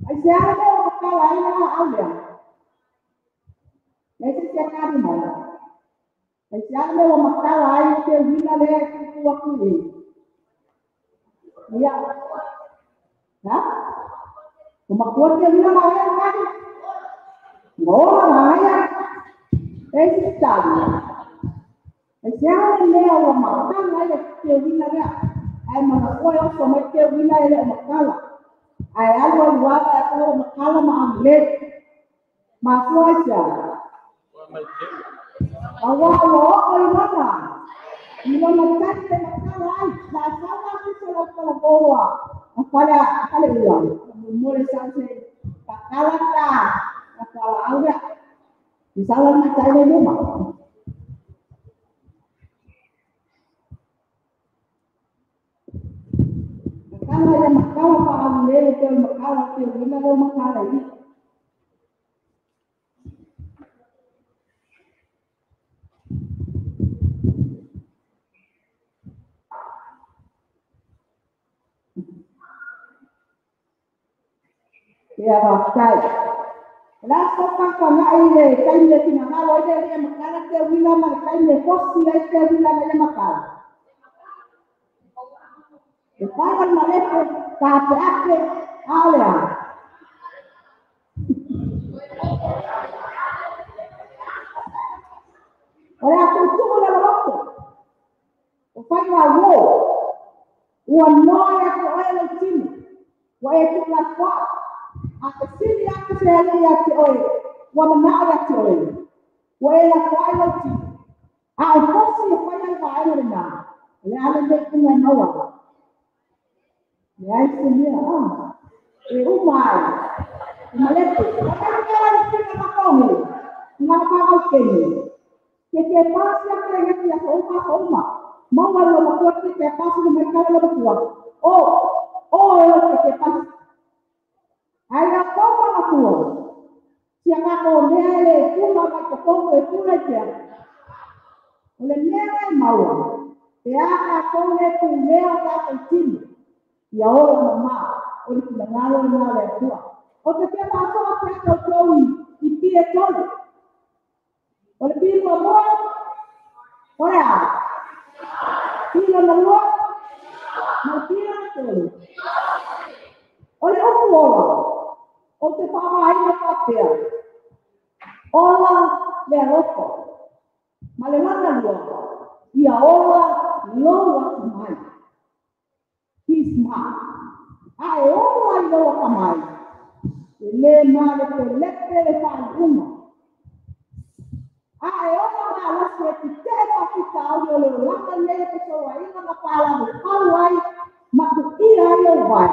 Ai se ara mea o makala ai na aulea. Nei se sia kari mai. Ai se ara mea o makala ai te wina lea e kuku aku e. Ia. Ha? O makua te wina ma ea kari. Ngola maia. E se tali. Ai se ara mea o makala ai te wina lea. Ai mana koe oso mai te wina ele o makala. Ai alu alu wala e koe o makala ma amle. Ma kua sia. Awa o o i lona. I lona tani le makala ai. La sawa si se lau kala boa. A fale ua. Mole sa se pakala ka. A fala aurea. I sawa na tai le luma. Makala ia makala pa amle te makala te wina o makala i. Ia whaktai. La sopa ka ngai le kai le tina ngalo ai le makala te wina ma le kai le fosi ai te wina ma le makala. E whai ma lepe ka te ake aolea. O le atu tuku le loloto. O whai ngā wō. Ua noa ia te oe le tini. Ua e tu la wha. A te sili atu se ale ia te oe. Ua manao ia te oe. Ua e la whai lau tini. A o fosi e whai ai waenga le nā. Le ale le kunga maua. Le ai se mea, ah. E umai. E malepe. O kai kala le whika makongi. Ngā whangau keni. Ke te pāsi a kere ngaki a whauma whauma. Maua lo matua ke te pāsi le mai kala lo matua. O, o e o ke te pāsi. Ai ngā pauma matua. Si Sia ka ko mea le pula mai te kongo e pula i pea. O le mea e maua. Pe a ka tōne tu mea o tātou tino. Ia ola mama. O le finagalo le nā le atua. O te tia māsoa te tou i pie tolu. O le pie mua mua. O le a. Pila na lua. Ma pila na tolu. O le opu ola. O te whaamaina pāpea. Ola le alofa. Ma le lana lua. Ia ola lou atu mai. Be smart. A e ola i lou atu mai. E le ma le te lepe le whaaliunga. A e ola ma lasu e te te whakita au o le olanga le te soa inga ma whaalawe pau ai ma ku ia ai o vai.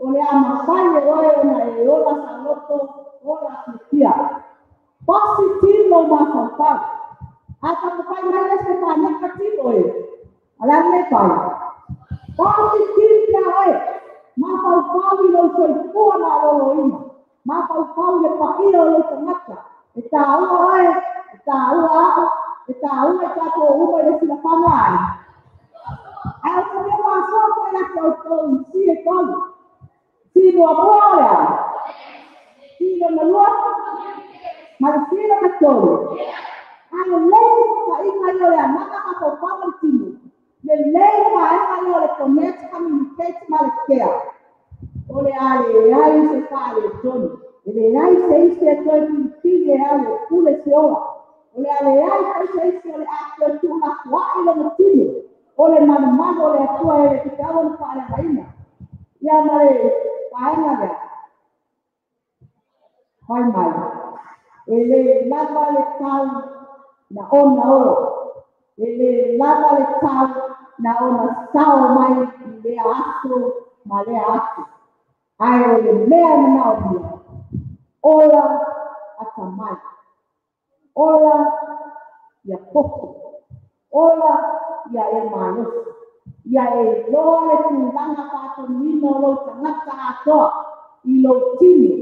O le ama whai e oe ona e ola sa loto ola kutia. Pasi tino mafaufau. A tapapai mai le se whaneka tino e. Ala me whai. Pasi tino oe. Mafaufau i lou soifua ma loloina. Mafaufau le paia o lou tagata. E tāua oe, e tāua au, e tāua e tātou uma i le silafanga ai. Ai o te mea maasoa koe ia te outou i si e tolu. Si mua mua o le a. Si lona lua. Ma le si lona tolu. A le lei whakainga i o le ananga mafaufau le tino. Le lei whaenga i o le connect, communicate ma le kea. O le a le ai se whaale tonu. E le ai se isi e toe pilipili e au e pule se ola. O le a le ai foi se isi o le a toe tuulakuai lona tino. O le manumanu o le atua e le titaua na faaleagaina. Ia ma le vaega lea. Fai mai. E le lava le tau na ona ola. E le lava le tau na ona sao mai i lea aso ma lea aso. Ae o le mea e manaomia. Ola atamai. Ola ia poto. Ola ia e malosi. Ia e loa le tulaga faatonuina o lou tagata atoa i lou tino.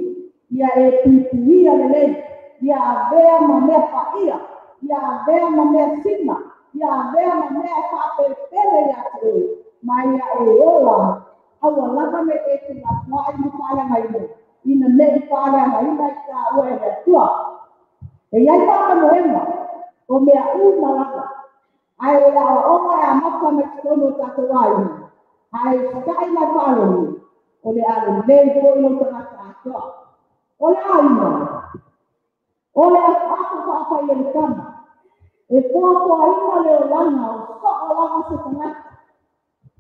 Ia e puipuia lelei. Ia avea ma mea paia. Ia avea ma mea sina. Ia avea ma mea e faapelepele ia te oe. Ma ia e ola. Aua lava me e tulafoai ma faaleagaina. Ina nei faaleagaina i tāua e le Atua. E iai faamanoega o mea uma lava. Ae o le aoaoga e amata mai totonu o tātou aiga. Ae sa'i mai faalogo o le a lelei foi lou tagata atoa. O le aiga, o le afoafo faafai e le tama. E poapoaina le olaga o soo lava se tagata.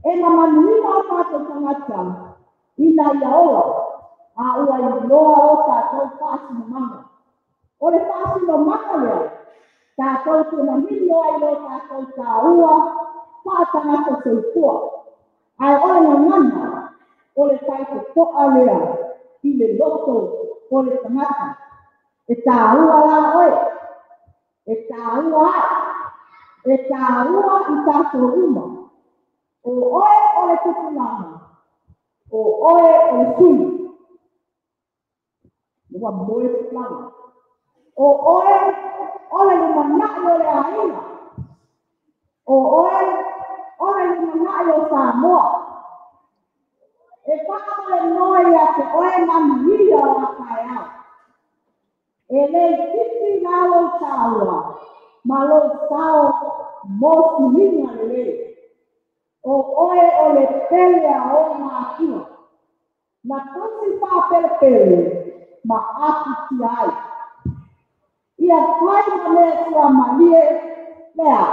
E mamanuina o tātou tagata ina ia ola. A ua iloa o tātou faasinomanga. O le faasinomanga lea, tātou te manino ai lo tātou tāua faatagata soifua. Ae o le gagana, o le faitotoa lea i le loto o le tagata. E tāua la oe, e tāua ai, e tāua i tātou uma. O oe o le tupulaga, o oe o le sui. Ua moe tupulaga. O oe o le lumanai o le aiga. O oe o le lumanai o Samoa. E faamoemoe ia te oe manuia o a taeao. E le itiiti la lou taua ma lou sao mo suiga lelei. O oe o le pele a ou matua. Na tausi faapelepele ma apitia ai. Ia fai ma mea tuamalie lea.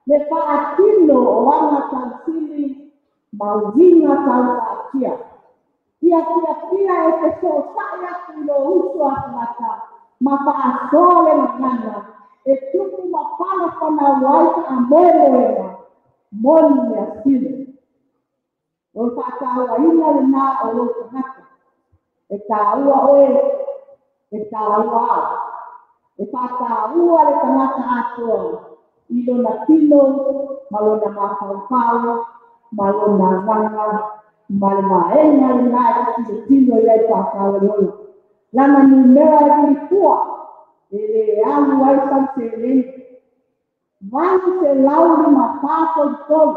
Le faatino o aga tausili ma uiga taufaatia. Ia fiafia e te soosai atu i lou uso a tagata ma faasoa le gagana e tupu ma panapanau ai faamoemoega moni measili. O le faatauaina lenā o lou tagata. E tāua oe, e tāua au. E faataua le tagata atoa i lona tino ma lona mafaufau ma lona agaga ma le vaega lenā e te tilotilo i ai faataua le ola. Lana numera e vilifua e le alu ai sau seleni. 853.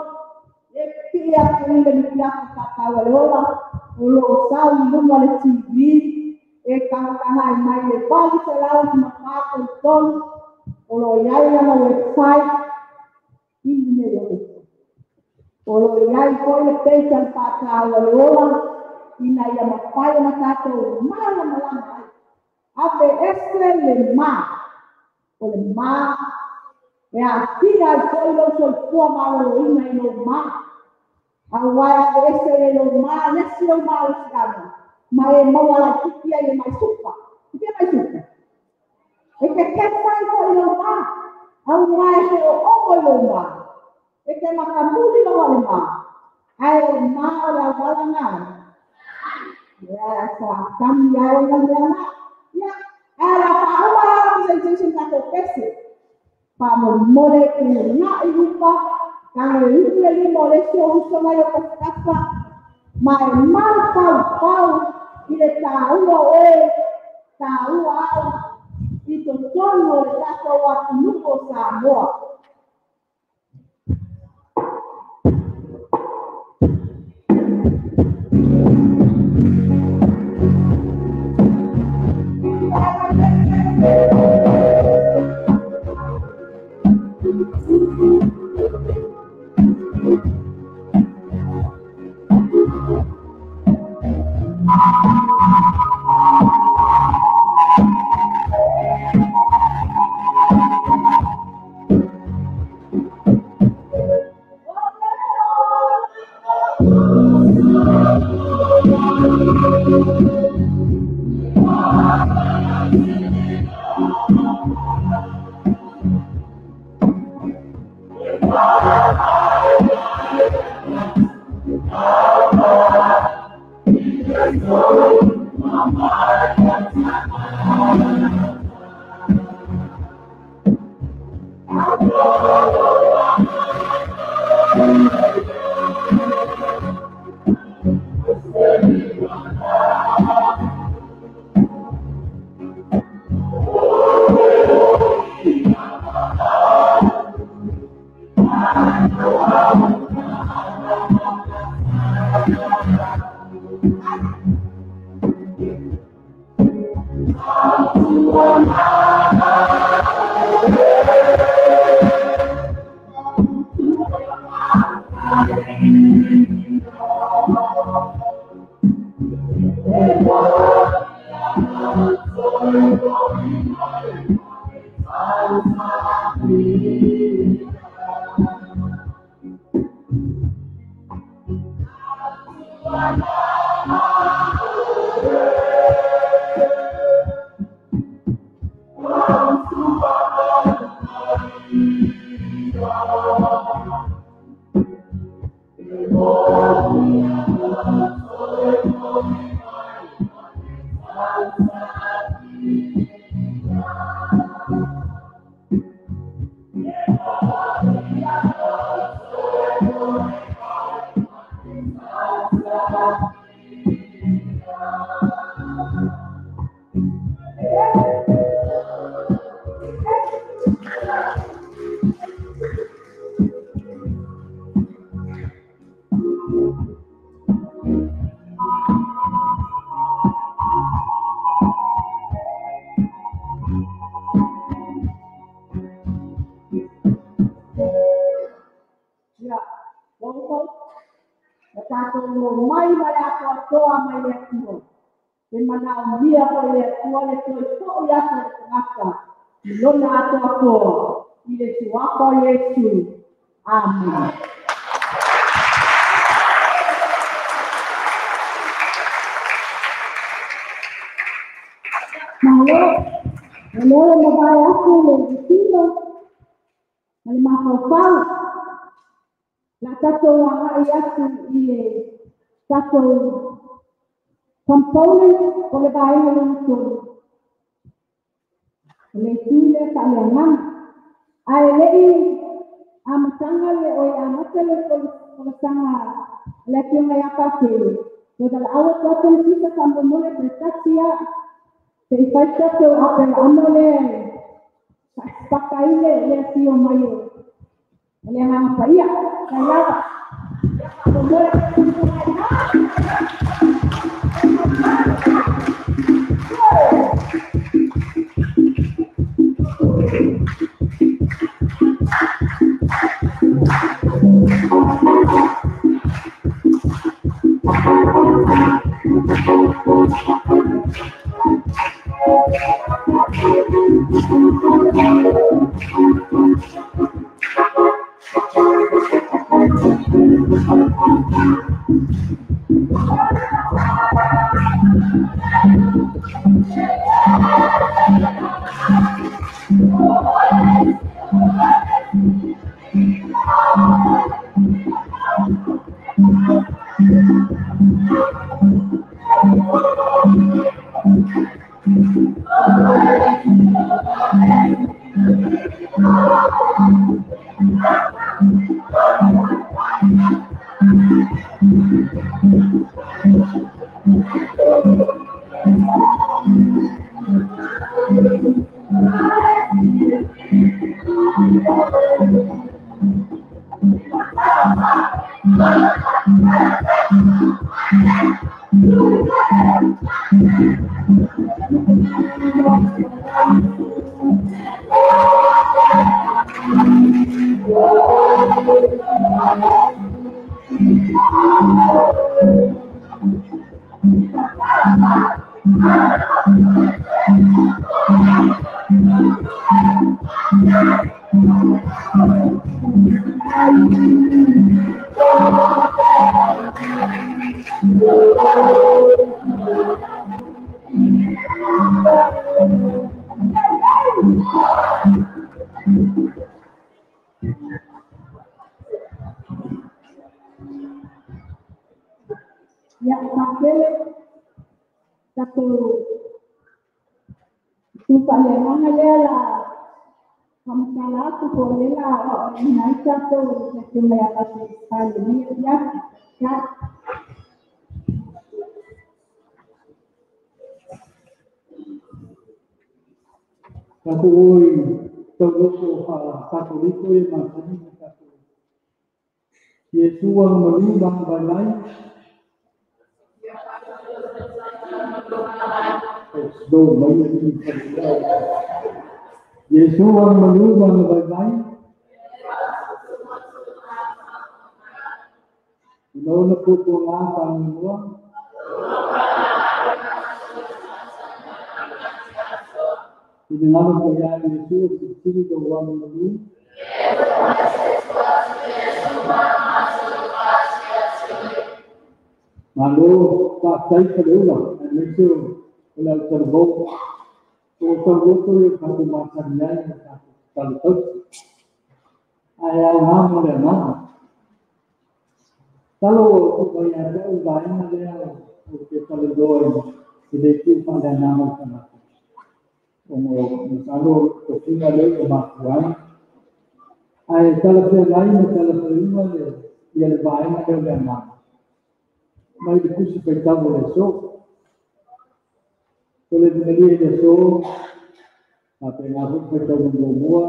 E pii atu i le nikiafa faatau a le ola o loo sau i luga le TV e tagatagai mai le 853 o loo iai lana website i le o loo iai foi le page a le faatau a le ola ina ia mafai ona tatou malamalama ai. Ave ese le ma o le ma e aafia ai foi lou soifua maloloina i lou ma. Auae ave ese i lou ma nesi lou malosiaga ma e maua laititi ai e mai suka. I ke mai suka? E ke kefai foi lou ma. Auae he o omo i lou ma. E ke makamuli loa le ma. Ae o le ma o le auala ngā. Ia sa kami ai o le mea na. Ia, ae la whauma ala presentation tatou pese. Whamolimole ku ngā i upa, ka le upu le lima o le isi o uso mai o tafatafa, ma e mau pau pau i le tāua oe, tāua au, i totonu o le tatou atunuu o Samoa. Ia, loutou, o tatou mai ma le atoatoa mai le Atua. E manaomia foi le Atua le toe fo'i atu o le tagata i lona atoatoa i le suafa o Iesu. Amen. Malo, o lea ua mavae atu le tino ma le mafaufau. La tatou agai atu i le tatou component o le vaega lona tolu. O le itu lea faaleagaga. Ae le'i amataga le oe amata le folasaga a le afioga ia Patele, toe valaau atu atu le fisa faamolemole toe tasi a. Se i fai tatou Aperaamo lea e faasipaka ai le afio mai o le Agaga Paia. Faafetai lava. Ia faamoemoe Ia faapele tatou tu faaleagaga lea la faamatala atu po o lea la aoaoina ai tatou le afioga ia Patrick i lenei afiafi. Tatou oi tauloso fa-Katoliko e masani ma tatou. Iesu agamalu ma agavaivai. Slow mai alii ma Iesu agamalu ma agavaivai. Ina ona puapuaga faanoanoa. Finagalo paia e Iesu o silisili lou agamalu. Malo faafetai faleula aemaise o le autalavou. O tauloto ia o tatou masani ai ma tatou tatalo tausi. Ae aoga mo le agaga. Talo o tuu mai ia te au le vaega lea ou te talanoa i le itu faaleagaga o le tagata. Ona masalo o tofiga lea ua mafua ai. Ae talafeagai ma talafeauga le ia le vaega lea o le agaga. Mai le tusi faitau o le aso. O le Evenelia i le aso, faapena foi le faitauga muamua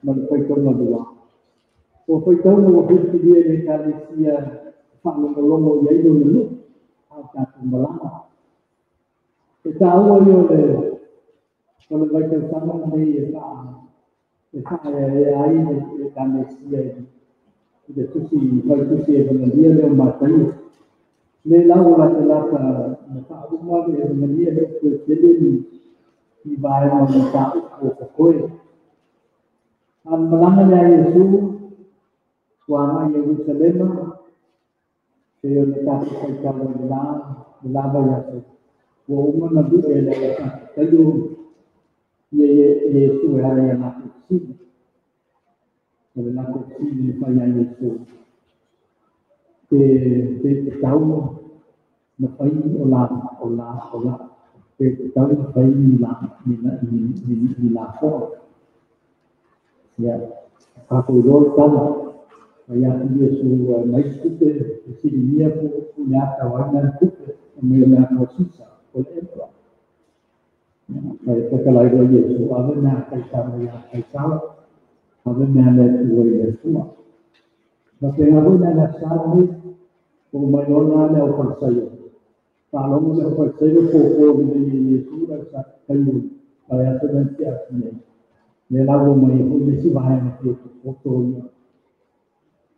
ma le faitauga lua. O faitauga ua filifilia e le Ekalesia e faalogologo i ai lona nuu, a o tatou malaga. E taua ia o le vaitausaga lenei e e faaeaea ai le Ekalesia i le tusi faitusi Evenelia lea o Mataio. Le lau o latalata na faauma le Evenelia lea o toe tele ni vaega o mataupu o totoe. A le malaga lea a Iesu ua agai i Ierusalema pei ona tatou faitau ai i le la vaiaso. Ua uma ona lu'e e le aufaifaitaio ia Iesu e ala i a latou fesili. O le latou fesili na fai ia Iesu, pe pe tatau na fai o la o la o la pe tatau na fai ni la ni ni ni ni lafoga. Ia, tatou iloa le tala. Fai atu Iesu aumai se tupe, fesiligia po o le a tau ai na tupe, fai mai o le ata o Sisa, o le emperor. Mai takalai lo Yesu ave mea kaisara ia kaisara ave mea le tua i le Atua. Ma te ngā na na sa ni o mai ona le au falsaio. Faalogo le au falsaio po po le Yesu la sa kai ai a se na tia nei. Le la o mai ho le si vai na te o to ia.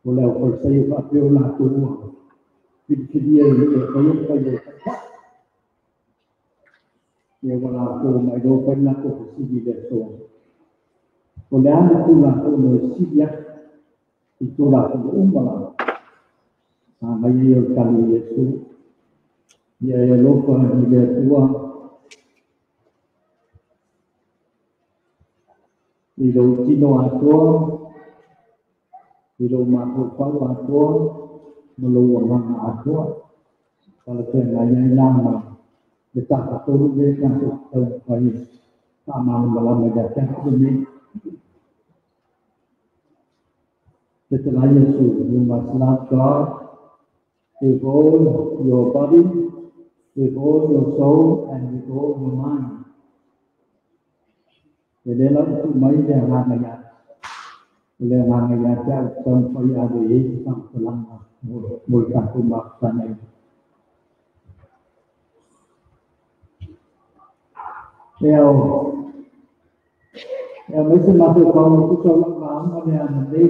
O le au falsaio fa pe o la tu. Filifilia i le kai kai le ka. Ia wala ko mai do pa na ko sili le so. O le ana tu la ko no silia i tu la ko umala. A mai e o kali Yesu. Ia e lofa i le tua. I lo tino atoa, i lo mafaufau atoa, ma lou agaga atoa. Pala te ngai ai la ma le tafatolu le tatou taumafai faamalamalama ia te atu lenei. Le talai Iesu, you must love God with all your body, with all your soul, and with all your mind. E le lau tu mai le agaga ia. Le agaga ia te au taumafai ave i ai se faamatalaga mo le tatou mafutaga ai. E ao e ao mai se mafaufau tusa o lau lauga le ananei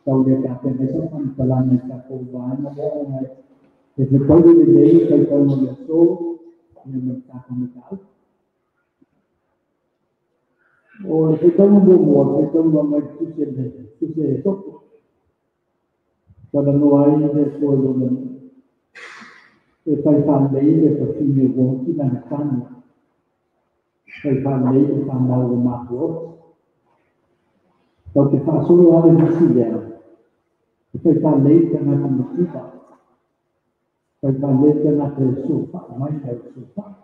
tau le tape mai se faamatalaga i tatou vaega lea ona e fetaui lelei faitauga o le aso ia ma le tatou mataupu. O le faitauga muamua, le faitauga mai le tusi le tusi e Sopo. Talanoa ai le Atua i lona e fai faalelei le fafine ua oti lana tane. Fai faalelei le fanau o matua. Tau te faasolo lava le visi lea. E fai faalelei le tagata mativa. Fai faalelei le tagata e sofa'i mai le au sofa'i.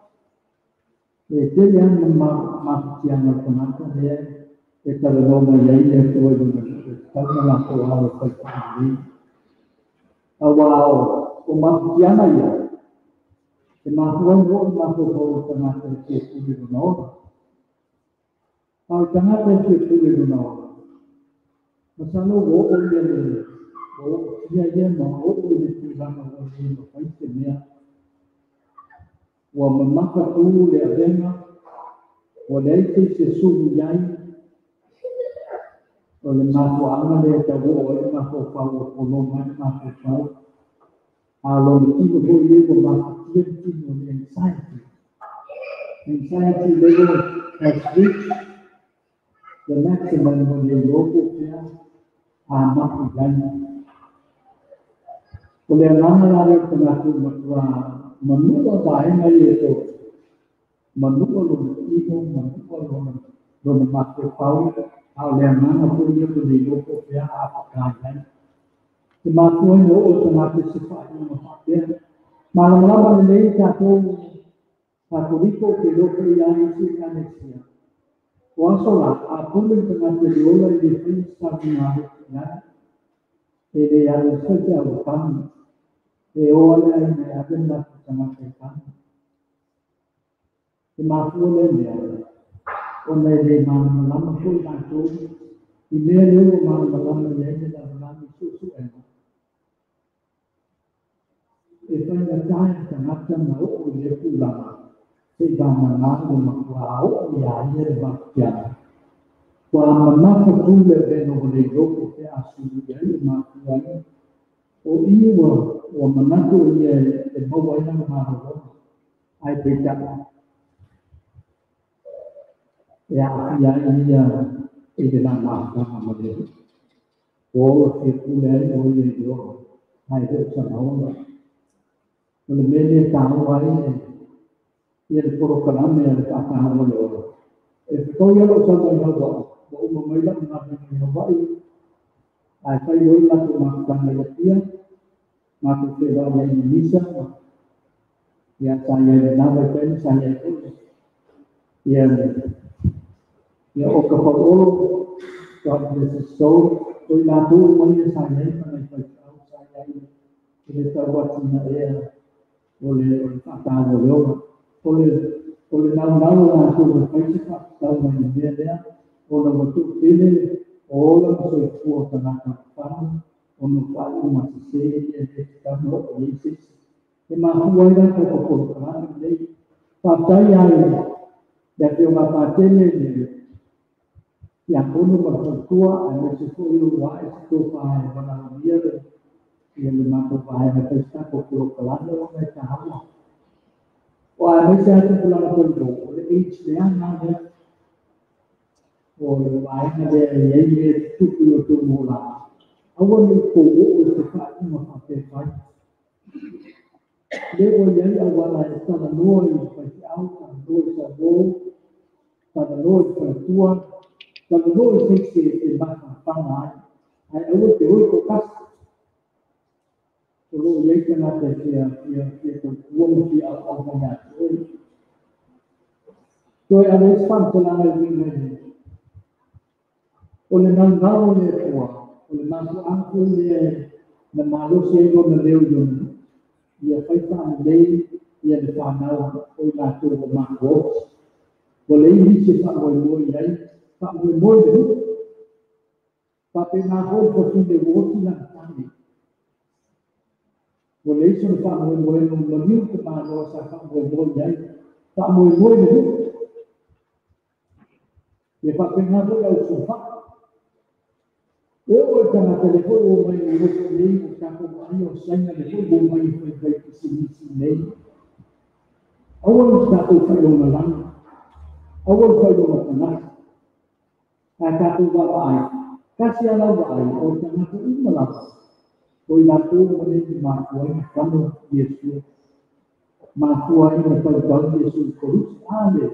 E tele lava ma mafatiaga o le tagata lea e talanoa mai ai le Atua i lona nuu e tatau ona latou alo e fai faalelei. Auā o mafatiaga ia, e mafua ai oo le mafaufau o le tagata e fia pule lona ola. A o le tagata e fia pule lona ola, masalo ua oo ia le ua ootia ia ma oo i le tulaga ua le mafai se mea. Ua mamafa tu le avega, ua leai se isi e sulu i ai. O le mafuaaga lea e tau oo ai le mafaufau ua poloma ai le mafaufau. A o lona tino foi ia ua mafatia le tino o le anxiety. Anxiety level has reached the maximum when le iloa po o fea a mapu i ai. O le agaga la lea o le tagata ua matua manua vaega ia e tolu. Manua lona tino, manua lona mafaufau, a o le agaga foi ia ua le iloa po o fea a apakai ai. Te mafua ai na oo le tagata i se faaiuga faapea. Malamalama lelei tatou Katoliko ke iloa foi ia isi Ekalesia. O aso la, a pule le tagata i le ola i le faia se sauniga a le i ai. E le alu e fai te au tanu. E o ale ai me ave le latou tagata i tanu. Te mafua lea mea, ona e le malamalama foi latou i mea lea ua malamalama i ai le lalolagi i suesuega. E faigata i le tagata na oo i lea tulaga, se'i vagana ua matuā oo iā ia le mafatiaga. Ua mamafa tu le avega ua le iloa po o fea a sulu i ai e mafua ai. O i ua manatu o ia e maua ai lana malologa, ae peitai e aafia ai ia i le la mafutaga ma le Alii. Ua oo e fia pule ai o ia i le ola, ae le o sana ola. O le mea lea e taua ai ia le polokalame a le faataua o le ola. E fetaui lava lou sau mai Hawaii, ua uma mai lau galuega i Hawaii, ae fai loa le matou mafutaga i Apia, matou feiloai ai ma Misa, ia sa i ai i lena vaitaimi, sa i ai foi ia ia Oka Fauolo, God bless his soul, o i latou uma ia sa i ai ma nai faifeau sa i ai i le tauatinaea o le faataua o le ola. O le O le naunau o latou e fai se faatatauga i le mea lea ona ua toatele o ola ma soifua o tagata mafanu ona o faaiuga sesē ia e lē tatau ona oo i ai se isi. E mafua ai la tatou polokalame lenei. Faafetai ai le afioga a Patele le tiakono ma le faletua aemaise foi ua ae se tofa e valaaulia le ia le matou vaega e fai se tatou polokalame ona e taua. O aemaise lava tupulaga talavou, o le age leaga lea. O le vaega lea e i ai mea e tutupu i o outou olaga. Aua ne i tou oo i se faaiuga faapea e fai. Lea ua i ai auala e talanoa i le faifeau, talanoa i sauo, talanoa i le faletua, talanoa i se isi e mafanafana ai. Ae aua e te o i toatasi. O lo o i ai tagata e fia fia fia tautua ma fia auau mai ia te oe. Toe ave ai se faamatalaga e uiga i le o le naunau o le Atua, o le mafuaaga foi lea na malosi ai lona leo i lona nuu, ia fai faalelei ia le fanau o i latou ua matua oti. Ua leai nisi e faamoemoe i ai, faamoemoe i le nuu. Faapena foi le fafine ua oti lana tane. Ua leai sona faamoemoega ua maliu le tamaloa sa faamoemoe i ai, faamoemoe i le nuu. Ia faapena foi le ausulufai. E oo i tagata lea foi ua omai i Europa nei, ua tatou vaaia o Saina lea foi ua omai e faifai pisinisi nei. Aua le tatou faailogalanu, aua le faailoga tagata. Ae tatou vaavaai, tasi lava lau vaai, o tagata uma lava, o i latou uma nei na mafua ai ona tano Iesu. Mafua ai ona tautau Iesu i le koluse. A le,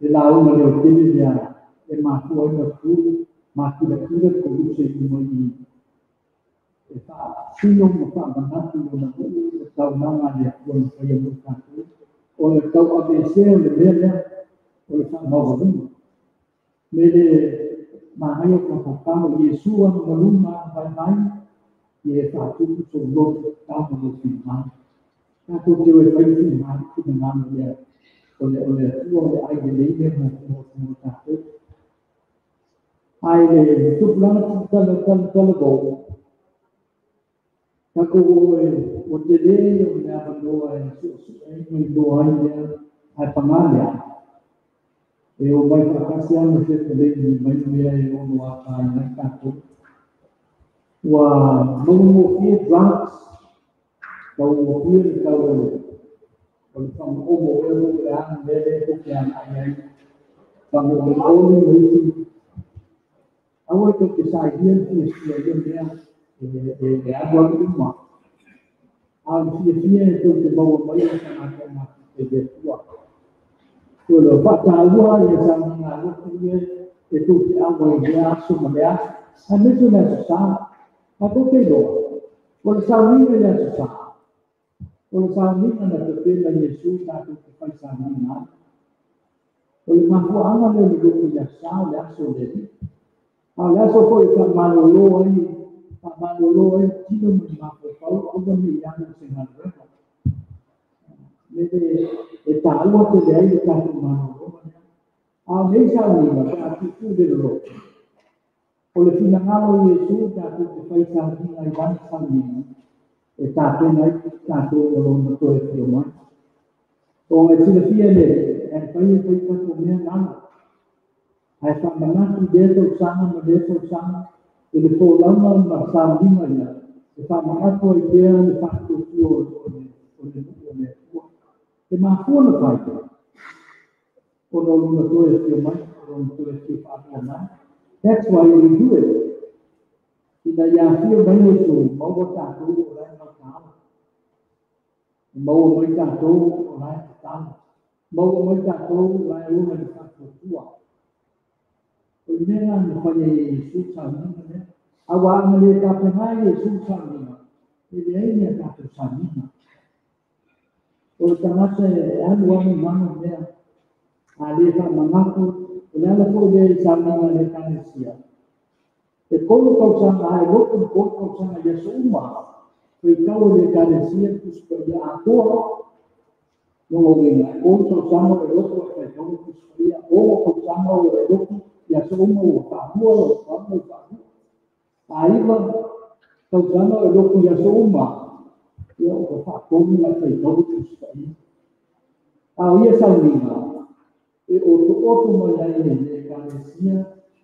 le lauga leotele lea e mafua ai ona tu makilatila le koluse i luma i i e faasino ma faamanatu i lona nuu le taunaga a le Atua na faia mo i tatou. O le tauaveesea o le mea lea o le faamaualuga. Me le manaia o tatou tama Iesu alumalu ma ana vaivai, ia e faatupu sou loto tatau ma lou finagalo. Tatou te o e fai le finagalo, finagalo lea o le o le Atua o le ai lelei lea mo mo mo tatou. Ae le tupulaga tala tala talavou, tatou o e ua tele ia o le avanoa e suesue ai ma iloa ai lea, ae paga lea, e omai faatasi lava ma fetalai mai mea e ono afaina ai tatou. Ua maugofie drugs, taugofie le tau o le o le fagaomo ea po o le a le mea lea tou te agai ai, fagaolioli ma isi. Aua tou te sailia le fiafia i ia mea e e alualu uma. A o le fiafia e tou te maua mai o tagata e mafuta i le Atua. O le faataua ia sauniga alofa ia e tou te auai i lea aso ma lea aso, aemaise o le Aso Sa. Tatou te iloa, o le sauniga i le Aso Sa, o le sauniga na tapena Iesu tatou te fai sauniga ai. O le mafuaaga lea o le lotu i le Aso Sa, o le aso o le Alii. A o le aso foi e faamalolo ai, faamalolo ai le tino ma le mafaufau, aua ne i alu i se galuega. Mele e taua tele ai le tatou malologa lea. A o nei sauniga pe a tuutuu i le loloto, o le finagalo o Iesu tatou te fai sauniga i lana sauniga e tapena ai tatou mo lona toe afio mai. Ona e silafia e le Alii, e mafai e fai tatou mea galo, ae faamanatu i lea tausaga ma lea tausaga i le folauga ma le sauniga ia, e faamanatu ai pea le faatuatua o le o le nuu o le Atua. E mafua ona fai, ona o lona toe afio mai, o lona toe afio faalua mai. That's why we do it. Ina ia afio mai Iesu, maua tatou o la e mataala. E maua mai tatou o la e tatalo. Maua mai tatou o la e ola i le faatuatua. O le mea lena na fai ai e Iesu le sauniga lea. Aua a na le tapena e Iesu le sauniga, e leai ni a tatou sauniga. O le tagata e alu alu ma ana mea, a le faamanatu, o le ala foi lea i sauniga a le Ekalesia. E 3 tausaga ae lotu le 3 tausaga i aso uma, faitau e le Ekalesia le Tusi Paia atoa. No winga, o tausaga o le lotu e faitau Tusi Paia, o tausaga o le lotu i aso uma ua faamua lau faamua ua faamua. A 9 tausaga o le lotu i aso uma, ia ua faatonu la faitau Tusi Paia. A o ia sauniga, e otooto mai ai e le Ekalesia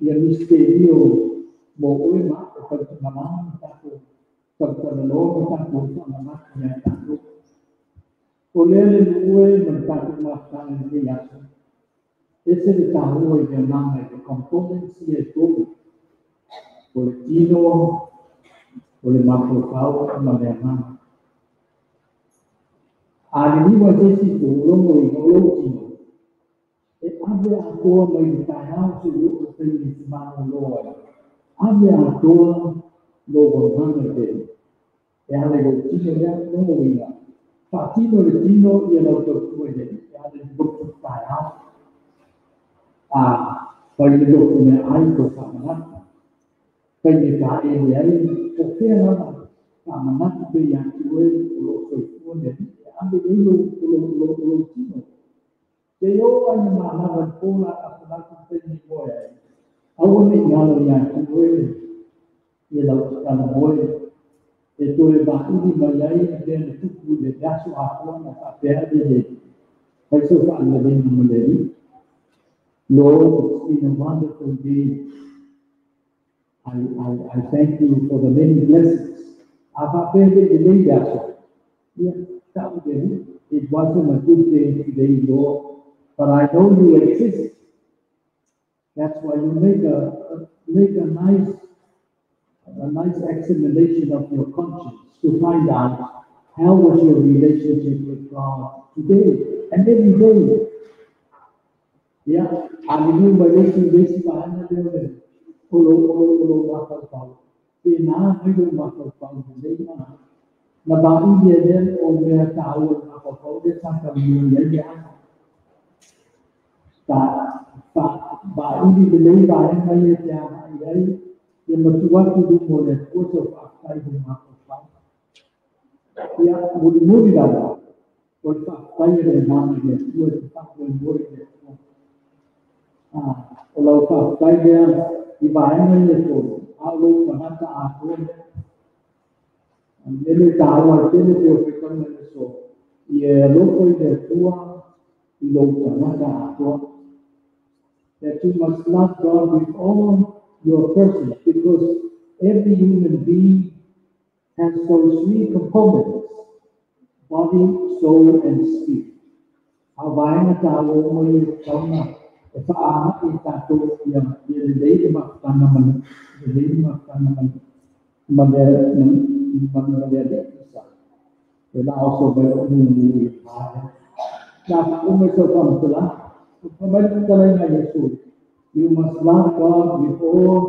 ia misterio mo oe ma e faitamalama ma tatou talatalanoa ma tatou faamanatu ia tatou. O lea le nuu e ma le tatou mafutaga i lenei aso. Ese le taua i le agaga i le components ia e tolu. O le tino, o le mafaufau ma le agaga. A liliu ai se isi itu, o lona uiga o lou tino, e ave atoa mai le taeao seia oo i le taimi e te malolo ai. Ave atoa lou agaga i le e ala i lou tino lea, lona uiga, faatino le tino ia lau tautua i le Alii e ala i le lotu taeao. A fai le lotu meaai tou faamanatu, taimi e taele ai, po o fea lava faamanatu pea ia te oe o lo o soifua le Alii e ave i ai lou tino. Se i oo lava ina manava i le po la lafulagi le taimi e moe ai, aua ne i galo ia te oe ia lau tatalo moe e toe vaili mai ai le mea na tupu i le aso atoa ma faapea ai le fai sau faaleleiga ma le Alii. Lord, it's been a wonderful day. I thank you for the many blessings. A faapea le lelei le aso, ia, tau le Alii. It wasn't a good day today, Lord, but I know you exist. That's why you make a nice examination of your conscience to find out how was your relationship with God today and every day. Ia, a liliu mai le isi le isi vaega lea o le o lou mafaufau. Pe na mai lou mafaufau lelei ma na vaili e lea o mea taua le mafaufau lea sa taunuu i ai le aga. Ta vaili lelei vaega ia te agai ai ia matu atu luma o le Atua sau faafetai i lou mafaufau. Ia, mulimuli lava, o le faafetai e le agaga i le Atua e te faamoemoe i le Atua. O lau faafetai lea i vaega ia e tolu, a o lou tagata atoa lea. O le mea lea e taua ai tele pe o faitauga i le aso, ia e alofa i le Atua i lou tagata atoa. That you must love God with all your person, because every human being has those three components: body, soul, and spirit. A vaega taua uma ia e tatau ona e faaaga'i i tatou ia ia lelei le mafutaga ma lelei le mafutaga ma le ma le Alii Isa. E la oso mai o mumu i le lea. Na faauma i sau faamatalaga. Fai mai le fetalaiga a Iesu, you must love God with all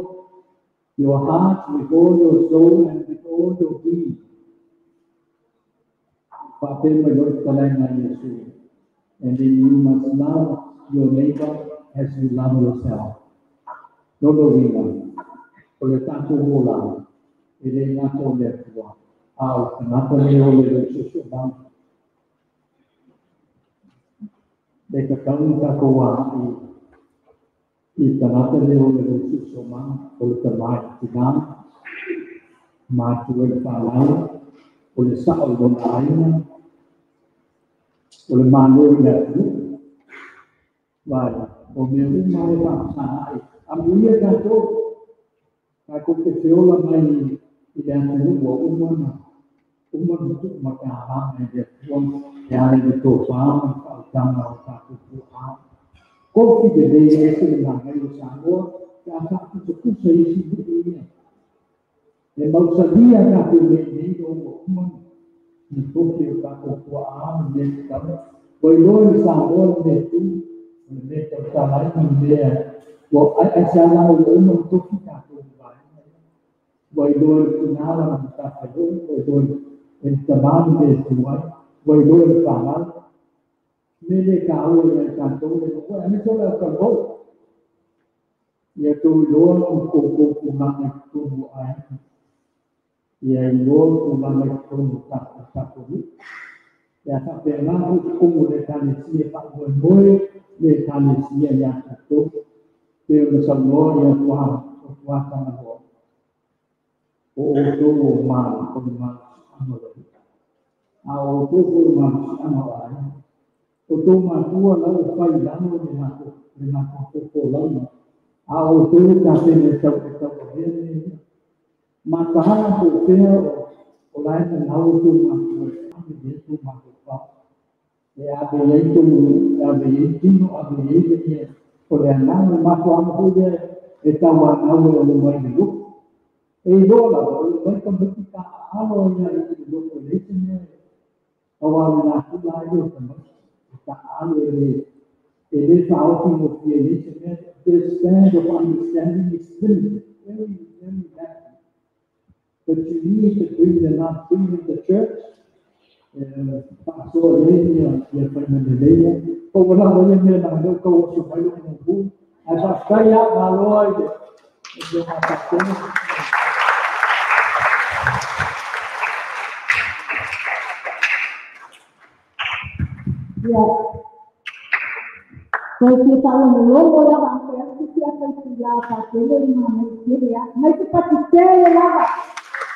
your heart, with all your soul, and with all your being. Faapea mai loa le fetalaiga a Iesu. And then you must love your neighbor as you love yourself. Lona uiga, o le tatou olaga, e le gata o le Atua, a o le tagata lea o le lou siosiomaga. E tatau ona tatou agai i tagata lea o le lou siosiomaga, o le tama i le tina, matua i le fanau, o le sao i lona aiga, o le malo i le atunuu. Vai, o mea uma e faafesagai. Amuia tatou, tatou te feola mai i le atunuu ua uma ona tuumatalaga i le Atua e ala i le tofā ma le faautaga o tatou tuaa. Kofi lelei e ese le magai o Samoa pe a faapusapusa i isi nuu ia. E mausalia tatou mea nei ua uma ona tofi o tatou tuaa ma mea tatau. Ua iloa i le Samoa le mea tu, o le mea tautala ai ma le mea ua aisea la ua uma ona tofi tatou i vaega ia. Ua iloa e le tina lana matafaioi, ua iloa e le tama le mea e tu ai, ua iloa e le fanau. Me le taua ia i tatou le nuu, aemaise o le aukaluvou. Ia outou iloa o outou tulaga i totonu o aiga. Ia iloa tulaga i totonu o tatou nuu. Ia whapena hui tonu le ekalesia faamoemoe le ekalesia iā tatou pe ona saunoa ia tua tagaloa o outou o malo o le malosiaga o le a o outou foi o malosiaga o aiga o tou matua lau e fai i lalo le matou folauga a o outou e tapena e tau e tauavea mea ia mataala po o fea o la e nanau o tou matua e ave i ai tou mafaufau e ave i ai tou e ave i ai tino ave i ai le ia o le agaga le mafuaaga foi lea e tauanau e o mai le lotu e iloa lava o le mai tamaiti taaalo ai i le lotu e leai se mea auā le natura ai lea o tamaiti e taaalo e lē faaofi gofie i ai se mea. The span of understanding is limited, very, very lacking, but you need to bring them up, bring them to church, faasoa i ai ia faiga lelei ia po ua lava ia mea leaga lea ua tau oso mai lo'u mumu ae faafetai a malo ai le afioga a Pasitene. Ia, toe fia faalogologo lava a fai atu si afa itulā patele i mamai tele a. Mai se pati tele lava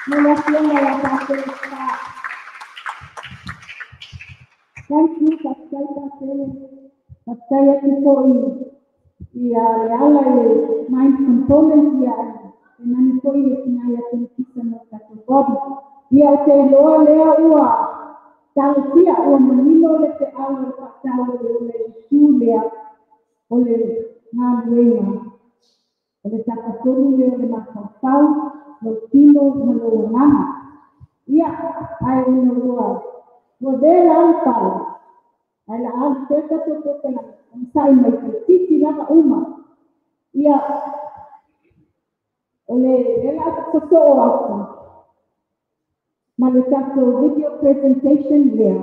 mo le afioga ia Patele Sa. Thank you, faafetai Patele. Faafetai atu foi ia le ala i le mind component ia e nani foi le tina ia penefisa mo tatou body. Ia o te iloa lea ua talosia ua manino le feau o le faatau o le ola i itu lea o le galuega o le tafatolu lea o le mafaufau, lou tino ma lou agaga. Ia, ae ona ua vela le pala, ae la alu pea tatou polokalame, onosai mai faititi lava uma. Ia, o le e la sosoo atu ma le tatou video presentation lea,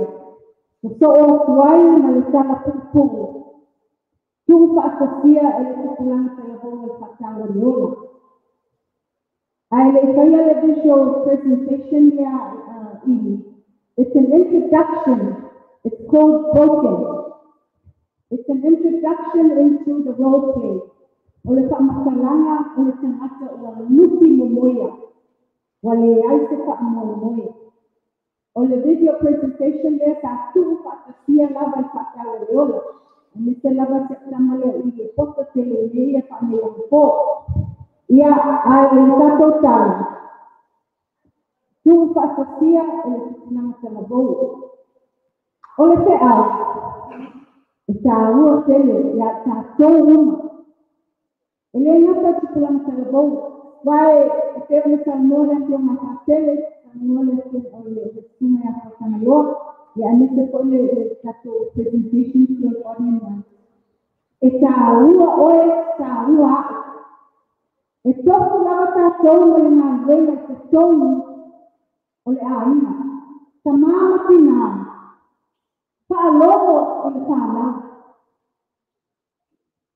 sosoo atu ai ma le tala puupuu, tuufaatasia e le tupulaga talavou o le faataua le ola. Ae le i faia le visual presentation lea ili, it's an introduction, it's called Broken. It's an introduction into the role play. O le faamatalaga o le tagata ua lupi momoia, ua leai se faamoemoe. O le video presentation lea sa tuufaatasia lava i faataua le ola. Aemaise lava si tama lea i le poto tele nei ia faaneionapo. Ia, ae o le tatou tala, tuufaatasia e le tupulaga talavou. O le feau, e tāua tele ia tatou uma. E le gata i tupulaga talavou, aua e pei ona saunoa le afioga a Patele, saunoa le afioga o le susuga ia Faatagaloa, ia aemaise foi le tatou presentation fesoasoani e tāua oe, tāua a'u. E tofu lava tatou ma le galuega i totonu o le aiga. Tamā ma tinā, faalogo i le fanau.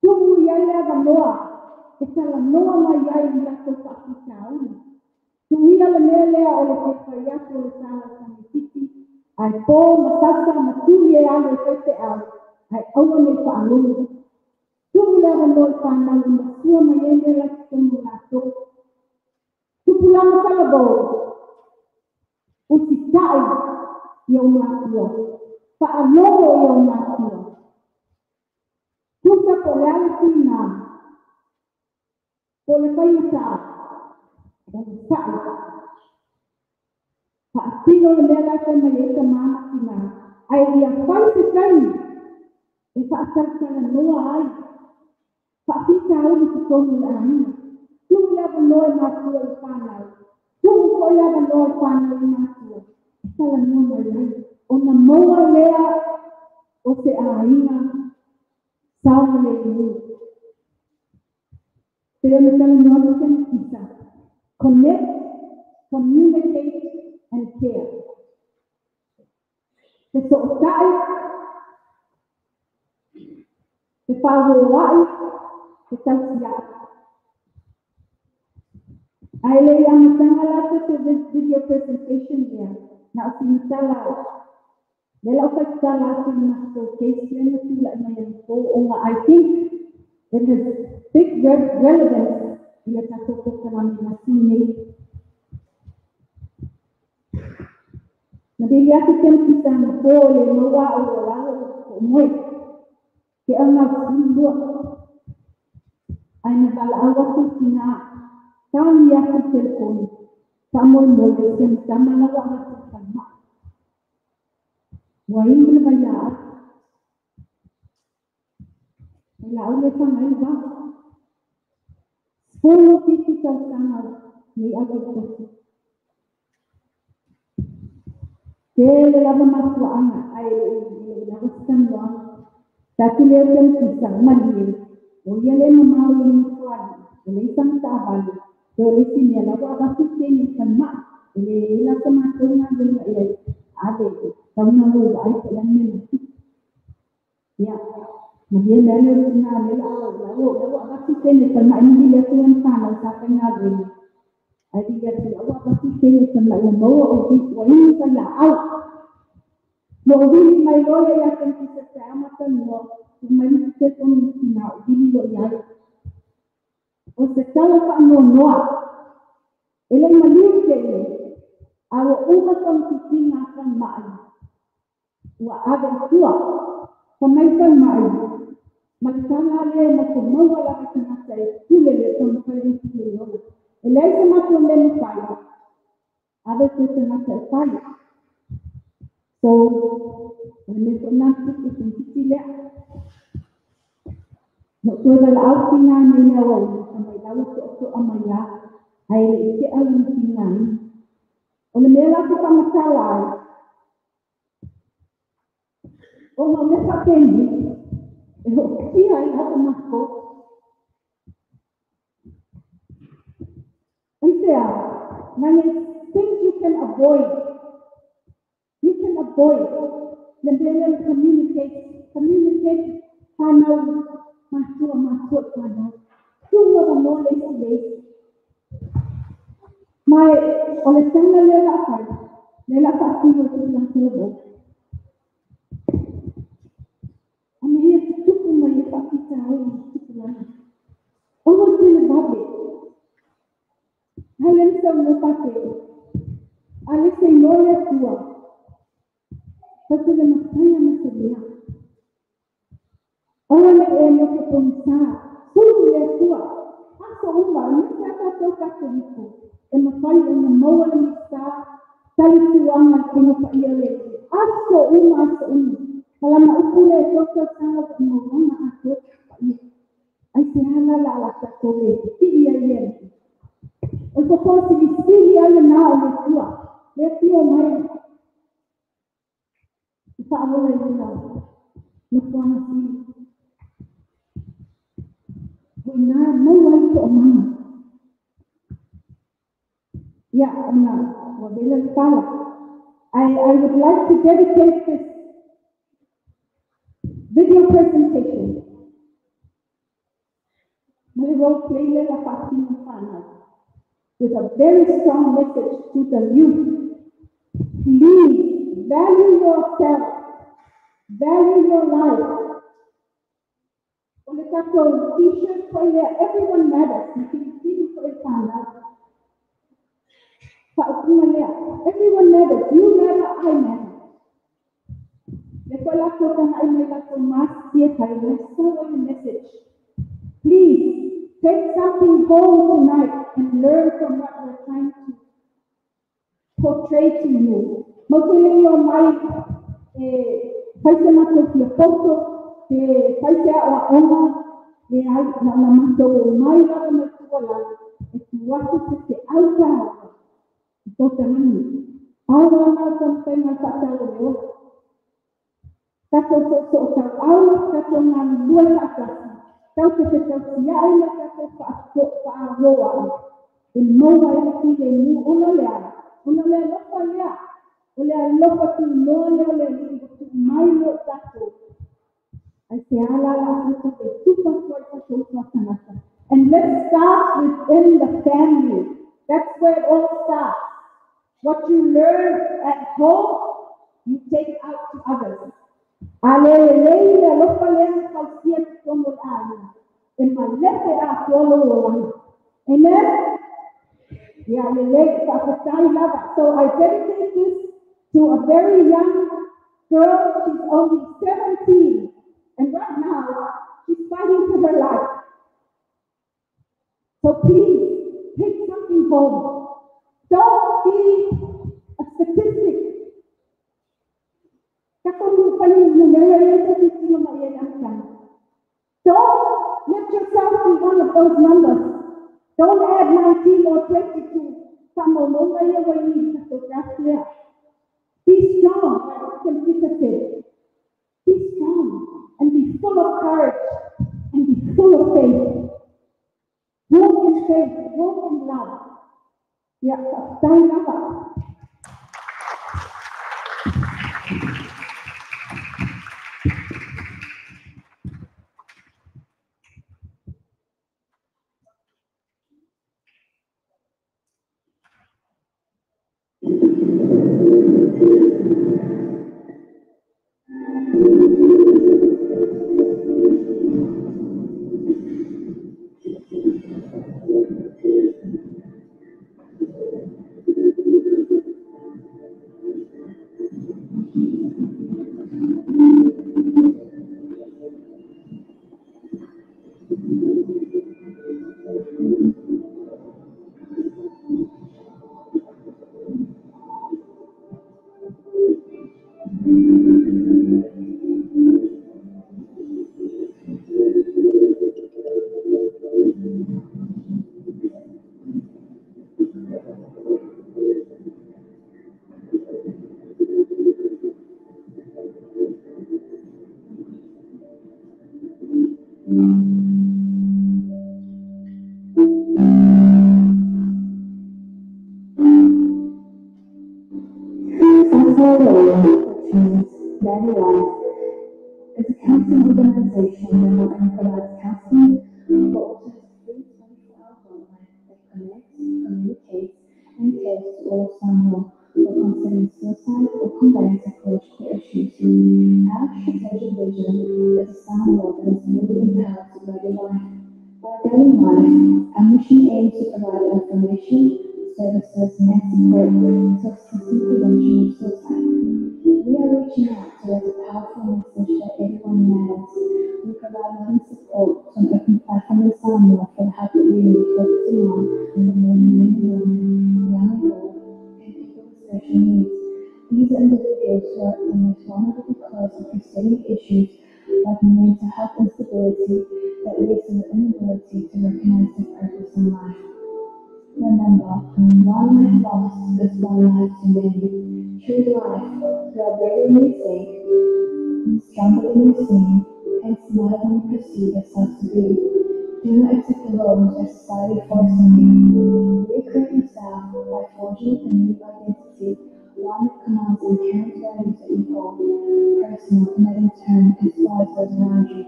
Tuu i ai le avanoa e talanoa mai ai i latou faafitauli. Tuuia le mea lea o le fia fai atu o le tala o tamaititi, ae po ma sasa ma tuli e alu e fai feau, ae aua nei faalogo. Tuu le avanoa i fanau e masua mai ai mea la i totonu o latou. Tupulaga talavou, usitai i ou matua, faalogo i ou matua. Tusa po o le a le tiga, po o le faigata, onosai. Faatino le mea la e fai mai ai tamā ma tinā, ae ia fai se taimi e faatalatalanoa ai faafitauli i totonu o le aiga. Tuu le avanoa i matua i fanau, tuu foi le avanoa i fanau i matua e talanoa mai ai, ona maua lea o se aiga saogalemu. Pei ona talanoa atu Penitisa, connect, communicate and care. Fesootai, fefauoa'i, fetausia'i. Ae le i amataga la tatou video presentation lea, na o sina tala Le lau faitala atu i matou case lea na tula'i mai anapo ona I think it has big relevance i le tatou polokalame lasi nei. Na vili atu kemukisa anapo e lē maua a'u ua lalo po'omoe ke auga 12 ae na valaau atu tinā tagi atu i telefoni faamoemoe o si tama la ua avatu i falemai ua inu le vailaau vailaau le faga ai le vao 17 tausaga nei ava i tofi tele lava mafuaaga ae le'i lava se talanoaga tatulea kemukisa malie o ia le mamao i le nofoalii o le isaga taavale pe o le isi mea la ua avatu teine i falemai e lē la sa matou galuega i ai ave tauna lou vaai po o le a le mea na tupu ia malie mea le tina le la la ua avatu teine i falemai na vili atu lana fanau sa faigaluega ae vili atu la ua avatu teine i falemai ua maua ua inu vailaau no o vili mai loa le ia kemukisa taeao matalanoa ua mai telefoni tina o vili lo iai o se tala faanoanoa e lei maliu kēia a ua uma togafitiga a falemai ua ave i tua fa mai falemai ma le taga lea ma maua lava tagata e pule le taumafai ona pule i ola e leai se matou mea mafai ave se tagata e fai so o le mea fo'i tupu tamaititi lea no toe valaau tinā nei le auauna fa mai la ua to'ato'a mai lā ae le'i te'a lona tigaina o le mea la te faamatala ai ona o mea faapenei e ho'ofia ai lava makou aisea nage things you can avoid. You can avoid le mea lea le communicate communicate fanau matua matua fanau tuu avanoa le isi le isi mae o le taga lea la fai le la faatino i tulaga ona ia tutupu mai e faafitauli i tupulaga aua tele vave ale le saunoa faape ale se iloa le Atua tatou le mafai ona se mea aua le e nofo pogisā sulu le Atua aso uma aemaise a tatou Katoliko e mafai ona maua le misa talituaga le Fono Paia le aso uma aso uma malama upu le e tausaga faamauaga atoa paia ai se ala la la tatou le ti'i ai le Alii o le fofo silisili ai lenā o le Atua le afio mai i faaola i lona nofoaga sili o inā maua ai to'amaga ia ona ua vela le pala I would like to dedicate this video presentation ma le role play le la faatino fanau with a very strong message to the youth. Please value yourself, value your life. O le tatou t-shirt foi lea, everyone matters. Na filifili foi fanau. Faaupuga lea, everyone matters. You matter, I matter. Le koe latou taga'i mai latou masitie kai le sau ai le message. Please take something home tonight and learn from what we're trying to portray to you. Mau te le o mai e fai se matou fia poto, pe fai se a'oa'oga le ai na ona matou o mai lava mai tualalo e tu atu se fe'au taua i tou tagagi. Pau lana o taumafaiga o le faatau o le ola. Tatou so'oso'o tau'au, tatou galulue fa'atasi, tau te fetausia'i ma tatou fa'aō a'i e maua ai le filemu ona o le a, ona o le alofa lea, o le alofa tunoa lea o le Alii ua tuu mai mo i tatou. Ai se ala la tatou e tufa atu ai tatou uso a tagata. And let's start within the family. That's where it all starts. What you learn at home, you take out to other lelei le alofa lea na fausia i totonu o le aiga, e malepe atoa lou olaga. Amen? Ia lelei, faafetai lava. So I dedicate this to a very young girl. She's only 17. And right now, she's fighting for her life. So please, take something home. Don't be a statistic. Don't let yourself be one of those numbers. Don't add 19 or 22. Be strong, like Peter said. Be strong and be full of courage and be full of faith. Walk in faith, walk in love. Yeah, stand up. Is a counseling organization that not only provides counseling, but also has a free 24-hour hotline that connects, communicates, and cares to all of Samoa who are considering suicide or combating psychological issues. Our strategic vision is a Samoa that is newly empowered to value life. By valuing life, our mission aims to provide information, services, and support to assist in prevention of suicide. We are reaching out to raise a powerful message that everyone matters. We provide loving support to an open platform in Samoa for the help that we need, focusing on the men and women, young and old, and people with special needs. These are individuals who are the most vulnerable because of preceding issues like mental health instability that leads to the inability to recognize their purpose in life. Remember, one life lost is one life too many. Choose life. You are braver than you think, stronger than you seem, and smarter than you perceive yourself to be. Do not accept the roles that society forces on you. Recreate yourself by forging a new identity, one that commands the inherent values that you hold, personal, and that in turn inspires those around you.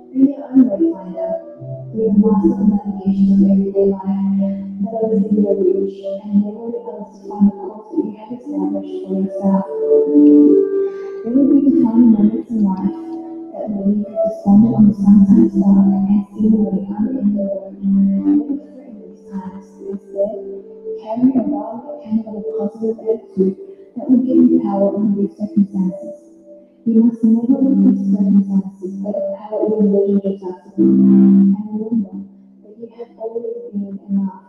Be your own wayfinder. Be the master of navigation of everyday life. Let others be your reach, and enable others to find the course that you have established for yourself. There will be defining moments in life that will leave you despondent on the sometimes dark and seemingly unending road. Never fret in these times. Instead, carry a well candle of positive attitude that will give you power under these circumstances. You must never let these circumstances overpower you envisioned yourself to be. And remember that you have always been enough.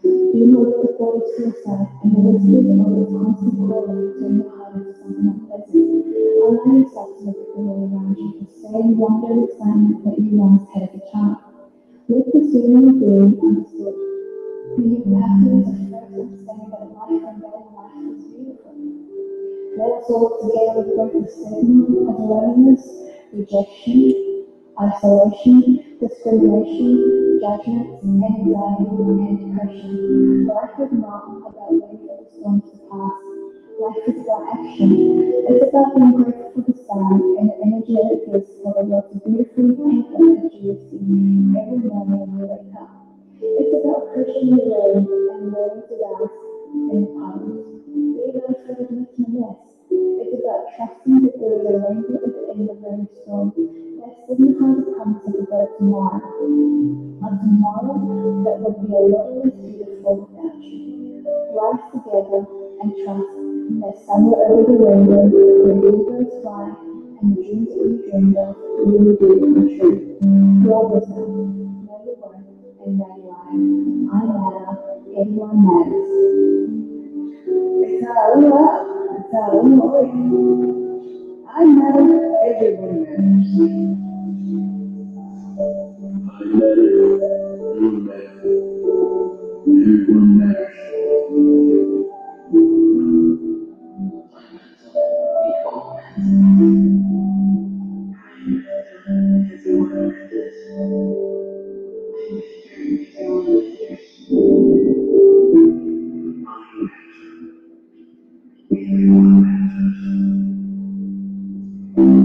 Do not let the thought of suicide and the whispers of its constant calling turn your heart into something unpleasant. Allow yourself to look at the world around you with the same wonder and excitement that you once had as a child. Let the sooner you be understood. May your pathways of first understanding that life and that life is beautiful. Let us all together break the stigma of loneliness, rejection, isolation, discrimination, judgments, anxiety, and depression. Life is not about waiting for the storms to pass. Life is about action. It's about being grateful for the sun and the energy that it gives for the world to beautifully paint the picture you see every morning when you wake up. It's about pushing the rain and learning to dance in the puddles. Be not afraid of making a mess. It's about trusting that there is a rainbow at the end of tomorrow. A tomorrow that would be a lot less beautiful without you. Rise together and trust that somewhere over the rainbow, the bluebirds fly and the dreams that you dreamed of really do come true. Love yourself, know your worth, and know your life. I matter, everyone matters. I matter, everyone matters. I matter, you matter, everyone matters. We all matter. I matter, everyone matters. I matter, everyone matters. I matter, everyone matters.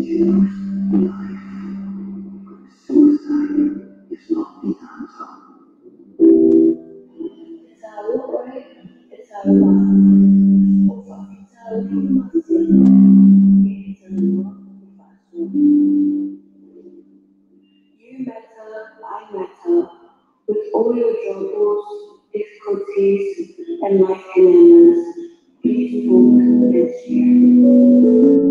Choose life. Suicide is not the answer. You matter, I matter, with all your troubles, difficulties, and life dilemmas. Please talk and share.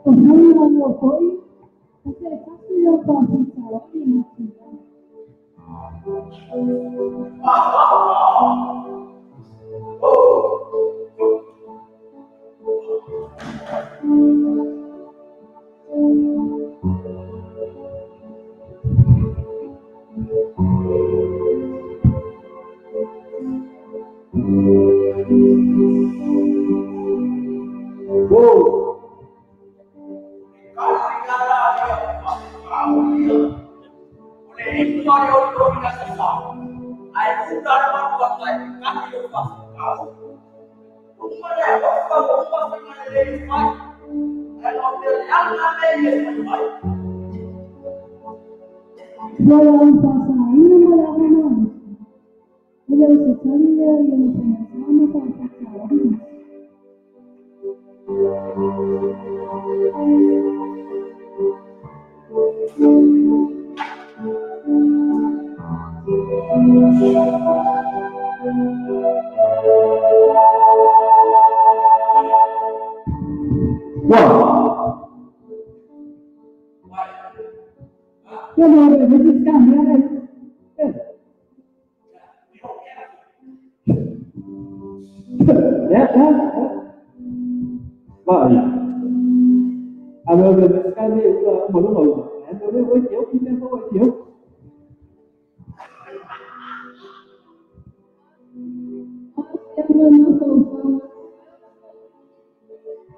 O hana ua foi, o se tasi o whakitauri na tia. Whoa! Wala ang pasain na wala ka na. Ele o se tali lea i ona whanatama whakatauri. Wow! Yo no, this is cambiar. Ya, ya. Vai. Allora, sekali malu malu. Boleh boleh jauh kita bawa jauh.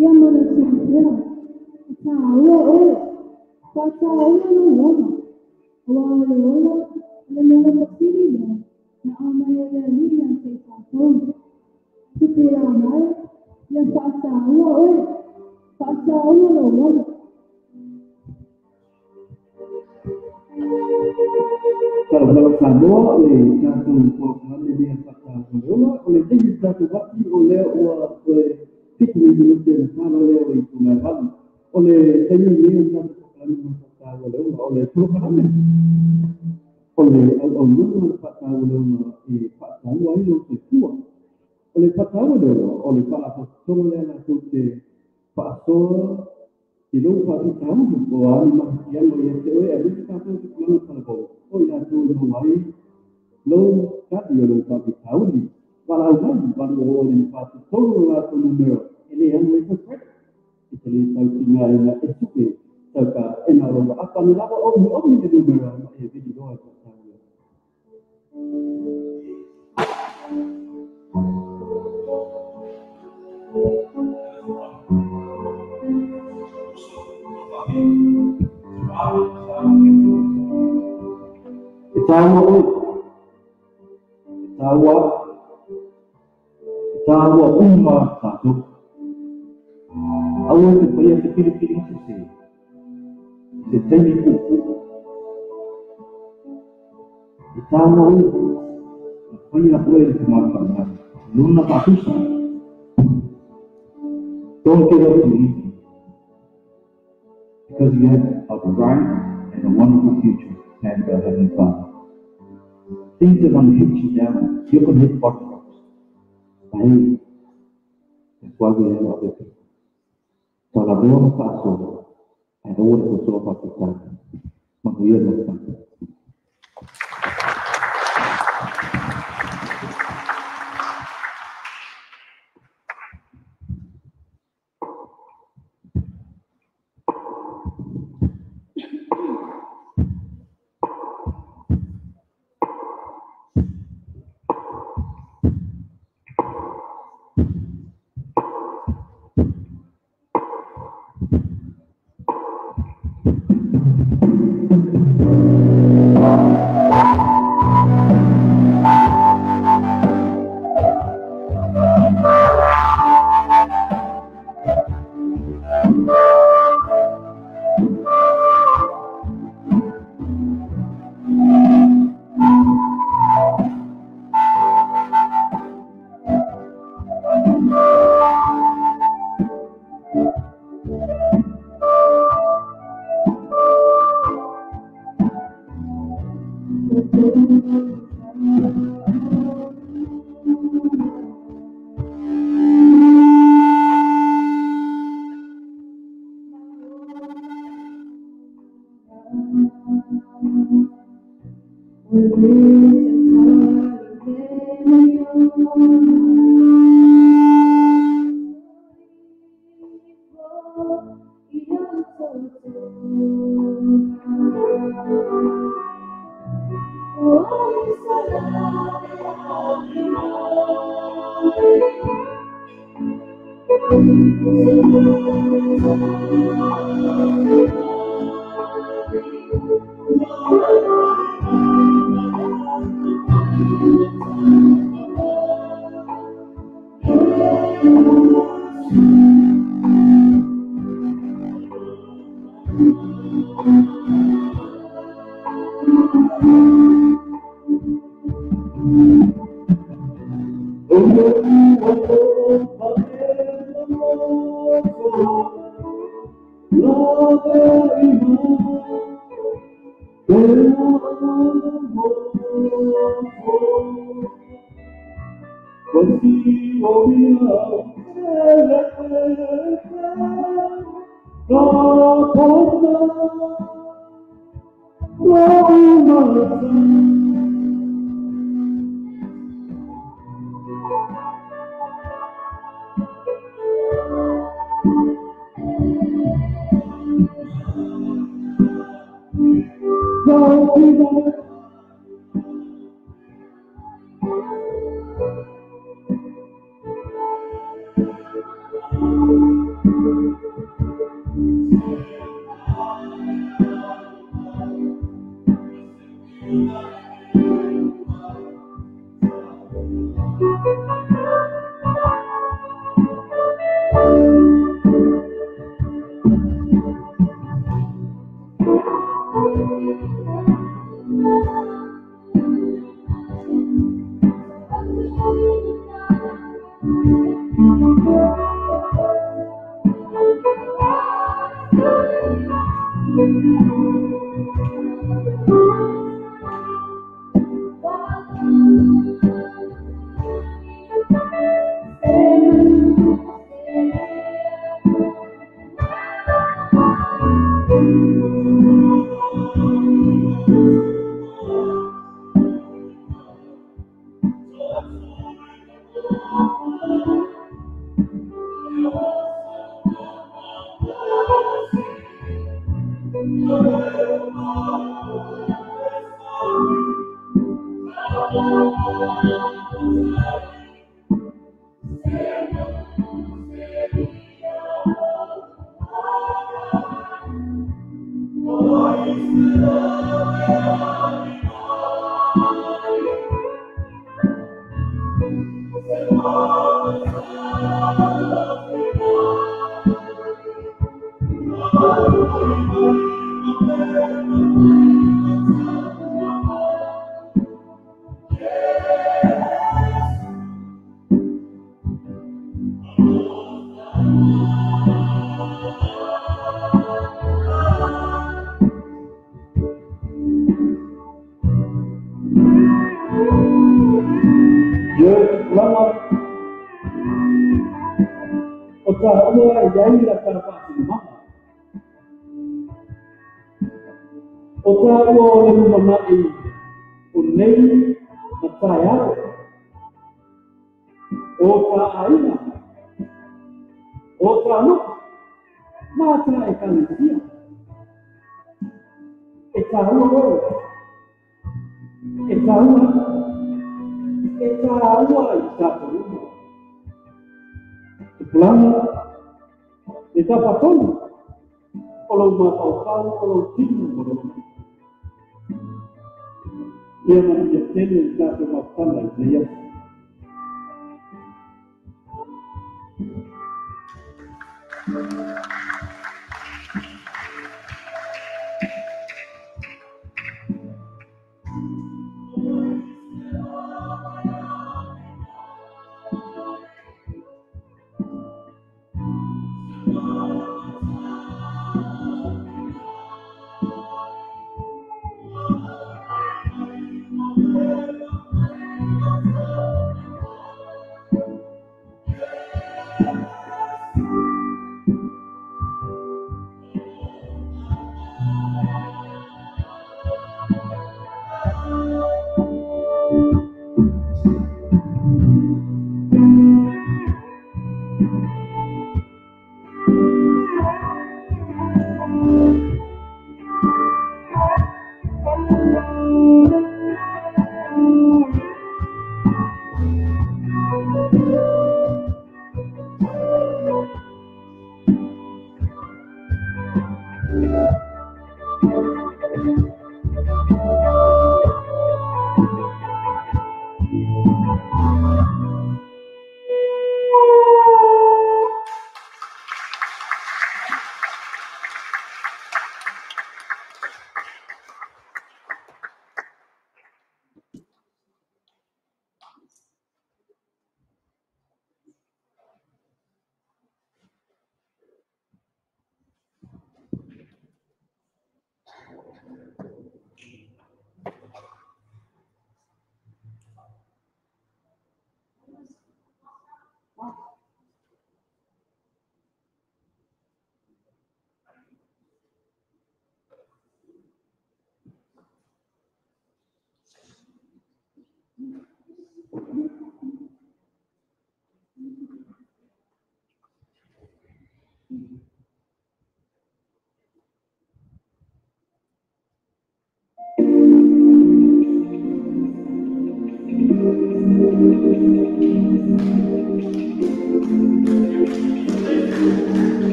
Ia mana tia, ta ua oe, pa ta ua no loma. Ua le ola, le mea pasiri lea, na amai le lia te tātou. Tupu la mai, ia pa ta ua oe, pa ta ua no loma. Kalau Samoa le tātou polokalame lea faatauola o le taimi tatou vati o lea ua toe 7 minute na sala lea o le itula e 8 o le taimi lenei o le tatou polokalame mo le faatauoleola o le polokalame o le auaunaga o le faatauoleola e faataua ai lou soifua o le faatauoleola o le faalapotopotoga lea latou te faasoa i lou faafitauli o a ni mafatiaga ia te oe aemaise tatou i tupulaga talavou o i latou e maua ai lou tali o lou faafitauli valaau mai 800 543 o latou numera e lē alu ai sau credit e te lē tautigaina e tupe tauka e na o aapa ni lava omiomi le numera ma e vili loa e faataua. E tāua oe, e tāua, e tāua uma tātou. Aua te paia te piripiri se se taimi pupu. E tāua oe, e paia oe le te māwhainga, luna whakusa. Don't give up too easy, because you have a bright and a wonderful future planned by Heavenly Father. Things are going to hit you down. You're going to hit bottom rocks. But hey, that's why we have other people. Talanoa ma faasoa, ae aua le sosoa faafitauli. Manuia le mafutaga.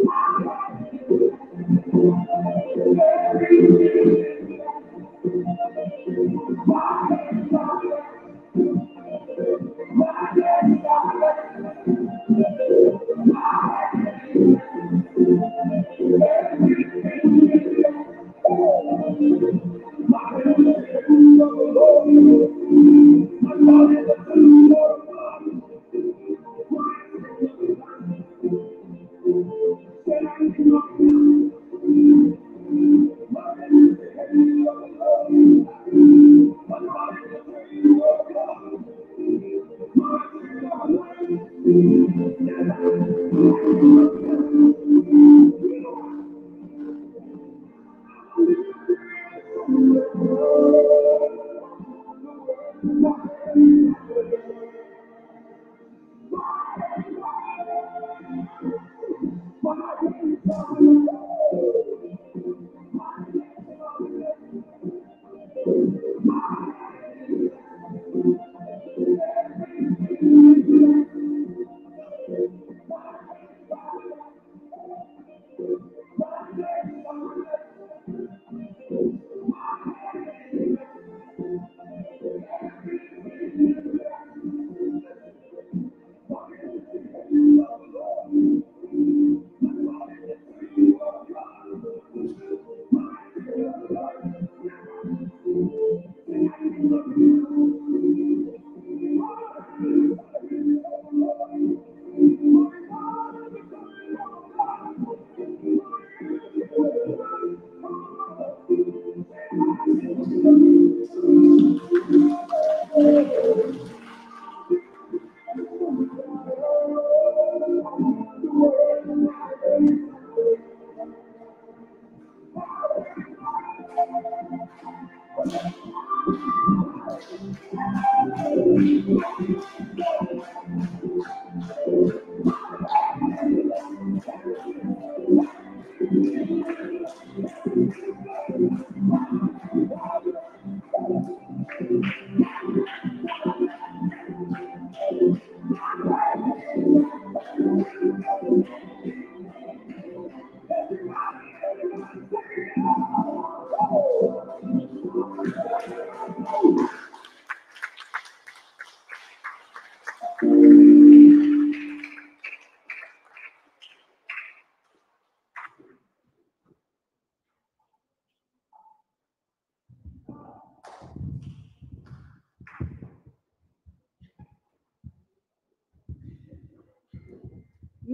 My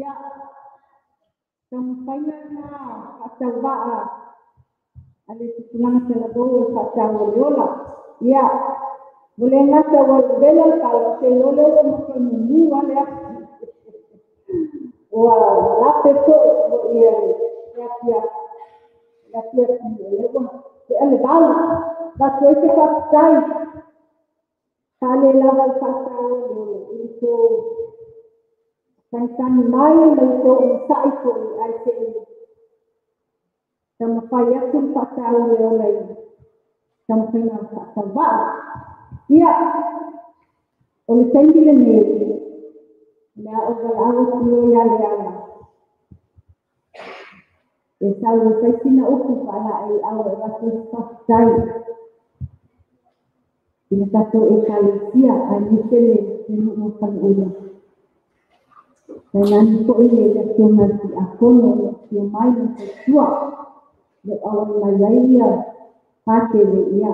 Ia, taumafaiga lena faatauvaa a le tupulaga talavou e faataua le ola. Ia, ua le gata ua vela le pala, ou te iloa lea ua matua mumu lava le afi. Ua lape foi ia le afiafi, le afiafi o lea ua tea le 8. Avatu ai se faafetai faalelava le faataua le ola i le tou tagitagi mai ma le tou onosai foi ae se i taumafai atu le faataua le ola i taumafaiga faatauvaa. Ia, o le taimi lenei, o le a ou valaau atu loa ia Leala. E sau e fai sina upu faalaeiau e avatu ai se faafetai i le tatou Ekalesia aemaise le nuu o Faleula. Tainane foi le afioga i le Tiakono o lo o afio mai ma le faletua, o lo o auai mai ai ia Patele, ia.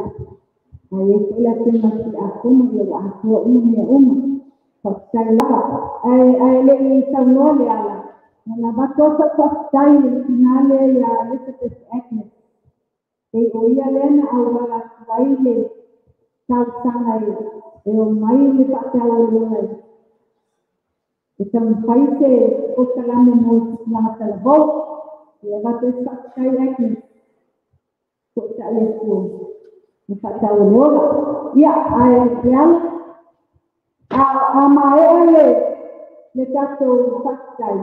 A i ai foi le afioga i le Tiakono, ia ua atoa uma mea uma. Faafetai lava. Ae le i saunoa Leala, na avatu au sau faafetai i le tina lea ia Elizabeth Agnes. Pei o ia lea na auala atu ai le talosaga e omai le faataua le ola e taumafai se polokalame mo le tupulaga talavou. Ia avatu ai se faafetai Agnes, toetai atu le faataua le ola. Ia, ae Leala, a maea le tatou faafetai,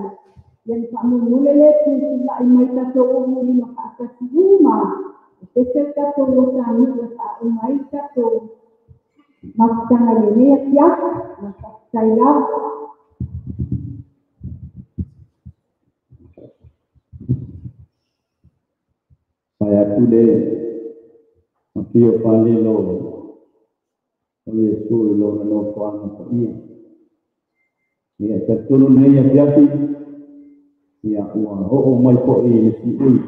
ia na faamulimuli lea tutulai mai tatou uluulu ma faatasi uma, e pese le tatou lotanuu e faauma ai le tatou mafutaga i lenei afiafi. Ma faafetai lava. Pai atu le afio faalelo o Iesu i lona nofoaga paia. Ia, e talitonu lenei afiafi, ia ua oo mai foi i le siui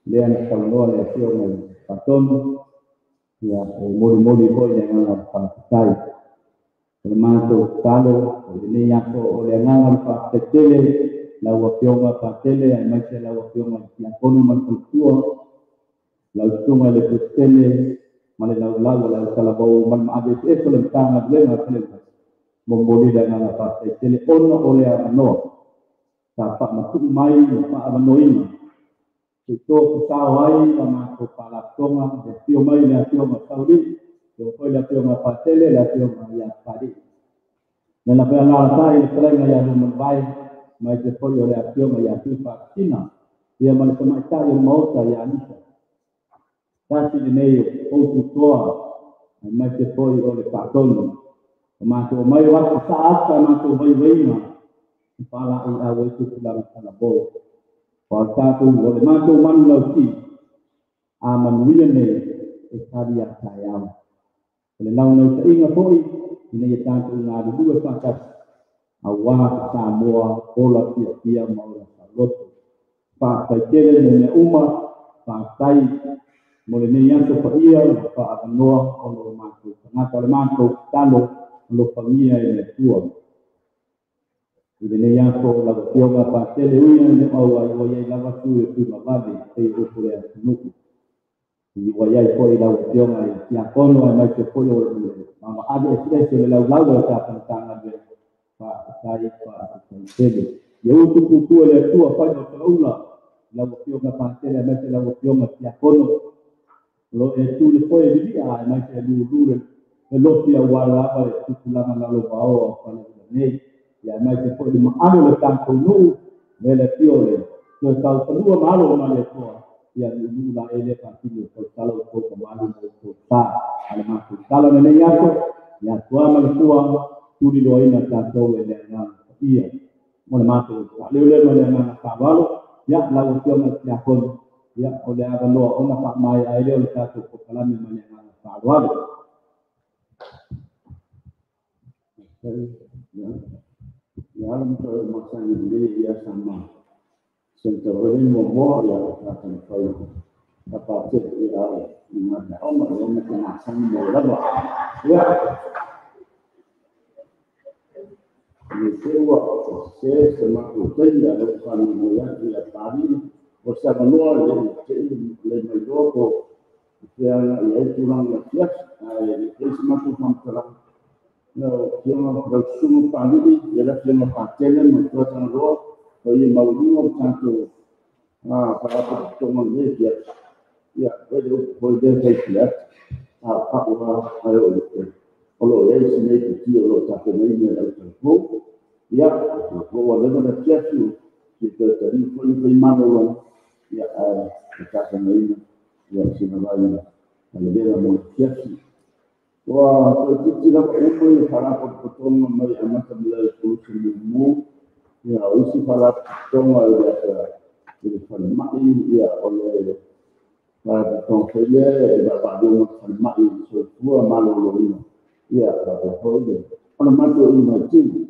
lea na saunoa le afioga i le Faatonu, ia e molimoli foi le agaga o le faafetai. O le matou tatalo o lenei aso o le agaga o le faafetai tele lau afioga Patele aemaise lau afioga i le Tiakono ma le faletua, lau susuga i le Peresetene ma le laulau o le autalavou ma le maave eseese o le Matagaluega a Faleula, momoli le agaga faafetai tele ona o le avanoa sa faamatuu mai ma faaavanoaina se i tofu sao ai la matou faalapotopotoga, le afio mai le afioga Sauli, afio foi le afioga Patele, le afioga ia Papalii. Le la fealaalatai le fetalaiga ia Luamanuvai, mai te foi o le afioga ia Tuifaasisina, ia ma le tamaitai o le Maota ia Anisa. Tasi lenei o poututoa, aemaise foi o le faatonu. O matou mai o atu sa atu sa matou vaivaiga, i faalaeiau ai tupulaga talavou. O tatou o le matou manu lauti, a manuia nei e tali a taeao. O le naunautaiga foi, ina ia tatou galulue faatasi, auā se Samoa ola fiafia ma ola saoloto. Faafetai tele mo mea uma, faafetai mo lenei aso paia ua faaavanoa ona o matou tagata. O le matou tatalo, alofagia e le Atua. I lenei aso lau afioga Patele, ui ina le auai ua i ai lava sui o Tuimavave pei o upu o le atunuu. I ua i ai foi lau afioga i le Tiakono aemaise foi o le mamaave eseese o le laulau o le tatou Matagaluega. Faafetai, faafetai tele. Ia utu puupuu e le Atua faiva o Salaula, lau afioga Patele aemaise lau afioga Tiakono. O lo o e tu le foe lilia aemaise e lulu le losi aua lava le tupulaga lalovaoa o Faleula nei. Ia aemaise foi le maalo o le tatou nuu, me le afio o le toe taufanua ma alo o Malietoa, ia nuunuu la e le faatino o tautala o tou mamalu ma outou sa. A le matou tala lenei aso, ia tua ma le fua, tuliloaina tatou e le agaga paia. Mo le matou faaleoleo ma le agaga faaaloalo, ia lau afioga i le Tiakono, ia o le avanoa ona faamaea ai lea o le tatou polokalame ma le agaga faaaloalo. Ia ala ma masani lelei ia sa ma sentaureni muamua ia sa taumafai sa patele ia o i manaoga ia ma te masani mo lava. Ia Me te ua o se se matou taimi a lou faamoemoe atu ia Papalii o se avanoa le le mai loa po o fea agai ai tulaga o le afiafi ae le i ai se matou faamatalaga. Lau Afioga lau Susuga Papalii ia le Afioga Patele ma le Tuatagaloa paia maualuga o le tatou faalapotopotoga i lenei afiafi. Ia, fai le upu foi lea fai Faleata, a o pau lava ae o o lo o i ai si nei futia o lo o tapenaina e le autalavou. Ia, o ua leva le afiafi fia toe taliu foi ma fai malologa, ia, ae e tapenaina ia sina vai malavela mo le afiafi. Ua toeitiiti lava uma ia faalapotopotoga mai amata mai le Pulusi mumu, ia o isi faalapotopotoga i le asa i le falemai, ia o le faalapotopotoga foi lea e vaavaalua ma le falemai i le soifua maloloina, ia faapea foi le o le matou iumaitini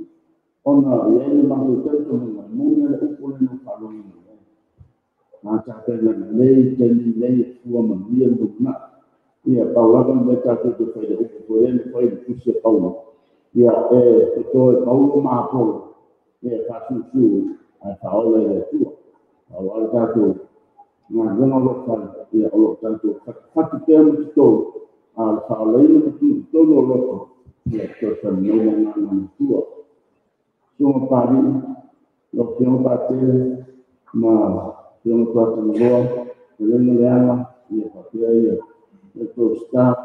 ona e i ai le matou talitonuga e moni lava le upu lea na ou faalogo mai ai. A tapena lelei taimi lenei e fua manuia le lumanai. Ia, pau lava le mea tatou te fai i le upu foi lea na fai i le tusi a Paulo, ia, e toto e Paulo ma Apolo, ia, e faasusu ae faaola e le Atua. Aua le tatou galuega o lo o fai, ia, o lo o tatou fatufatu pea ma totonu, a o le faaolaina ma tuu i totonu o loto, ia, e fesoasoani mai le agaga o le Atua. Susuga Papalii, lau Afioga Patele ma Afioga Tuatagaloa, Fetalaiga Leaga, ia faapea ia le tou staff,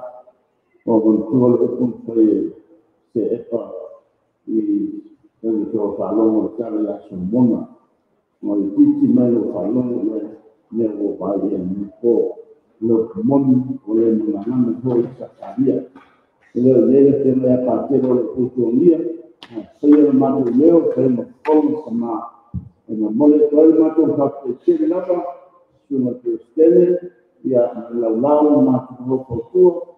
ua manatua le upu na fai e Seepa i taimi o faalogo i le tala ia Solomona. Ua itiiti mai lou faalogo i ai mea ua vaai i ai nei po. Le upu moni ua le magagana foi i Sakaria. E le o i ai le afioga ia Patele o lo o tuatuagia, ae faia le matou leo, fai ma fofoga sama. E momoli atu ai le matou faafetai tele lava, Susuga i le Peresetene, ia ma le laulau ma matou fautua.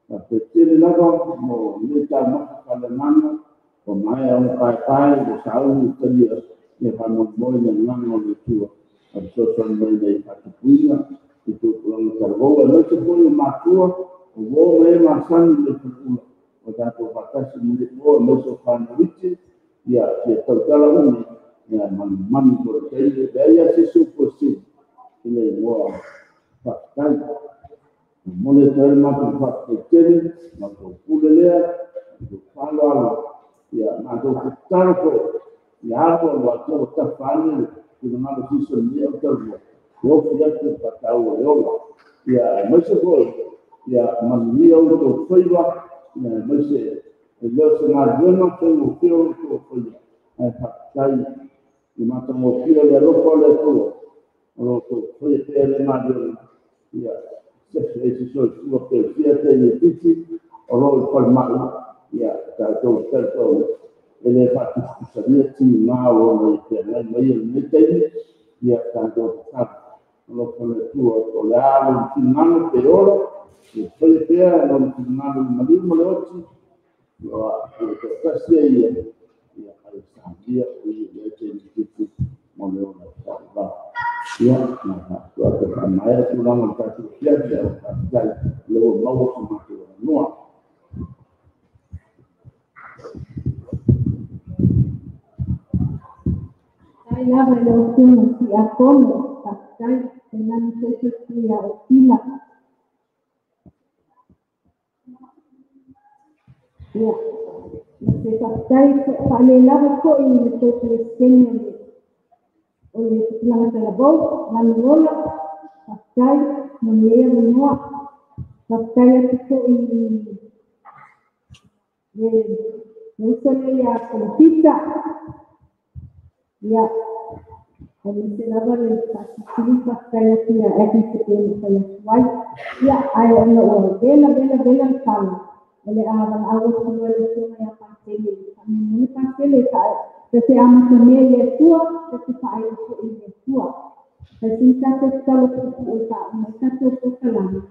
Faafetai tele lava mo lenei taumafa faaleagaga ua maea ona paepae ua sauni i talia ia faamoemoe le agaga o le Atua a fesoasoani mai ina ia faatupuina i tupulaga talavou aemaise foi o matua o uo ma e masani i le faleula o tatou faatasi i lenei po aemaise o fanau iti ia fia tautala umi ia manumanu foi i le taimi e leai lava se isi upu e sili i le igoa faafetai. Momoli atu ai le matou faafetai tele, matou pule lea, matou faaaloalo, ia matou tatalo foi, ia alu alu atu ua tafa ane le finagalo sisi o lenei autalavou, e ofi atu le faataua o le ola. Ia aemaise foi, ia manuia outou faiva, ia aemaise e le o se galuega faigofie o outou faia, ae faafetai i matagofie o le alofa o le Atua, o lo o outou faia pea le galuega, ia sefe ai se soifua pe fia teine o lo o i falemai, ia tatou talitonu e le faatusatusagia tiga o ona i feagai mai ai i lenei taimi, ia tatou tatalo alofa le Atua o le a lona finagalo pe ola, ia faia pea lona finagalo i le maliu ma le oti, ua o le toatasi ai ia, ia ae salia o ia i ai teine mo le ola faavavau. Ia, na faapea atu faamaea tulaga o le tatou afiafi, ae ua faafetai o lea ua maua so matou avanoa. Faafetai lava i lau Afioga i le Tiakono, faafetai tainane foi se sui usufono o Pila. Ia, ma se faafetai faalelava foi i le tou Peresetene o le Tupulaga Talavou, Manuola, faafetai mo lenei avanoa. Faafetai atu foi i le uso lea ia Kolopita. Ia, aemaise lava le faasilisili faafetai atu ia Agnes e pei ona fai atu ai. Ia, ae ona ua vela vela vela le fala, o le a valaau atu loa le Afioga ia Patele, faamolemole Patele ta te amatamea i le Atua, ta te faailo foi i le Atua. Fai sina tatou tatalo puupuu e faauma ai tatou polokalame,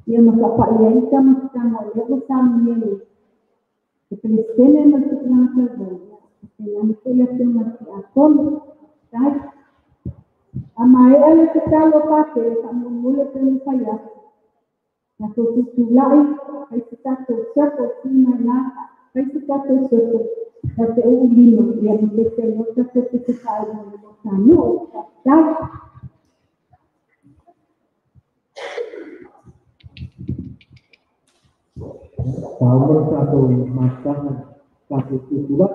ia ma faapai ai le taumafaga o lea ua saunia e le Peresetene ma le Tupulaga Talavou, ia, faapena foi le Afioga i le Tiakono. Faafetai. A maea le tatalo a Patele, faamolemole pe ona fai atu. Tatou tutulai, fai se tatou circle, tu mai na, fai se tatou circle. Ta te u lima, ia mo te te lota te te te kai mo le lota no, ta. Taumar tātou i mātanga tātou tūtura.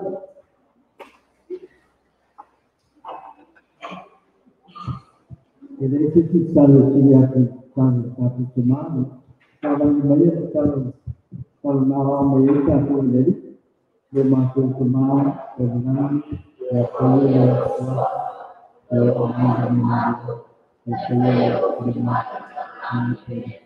E le te te talo tiri atu tāna tātou te mānu. Tāwangi mai e te talo talo nā wā mai e tātou i leri. Le mātou te mānu, e ngani, e a koe e a koe, e o ngā ngā e koe e koe ngā e koe e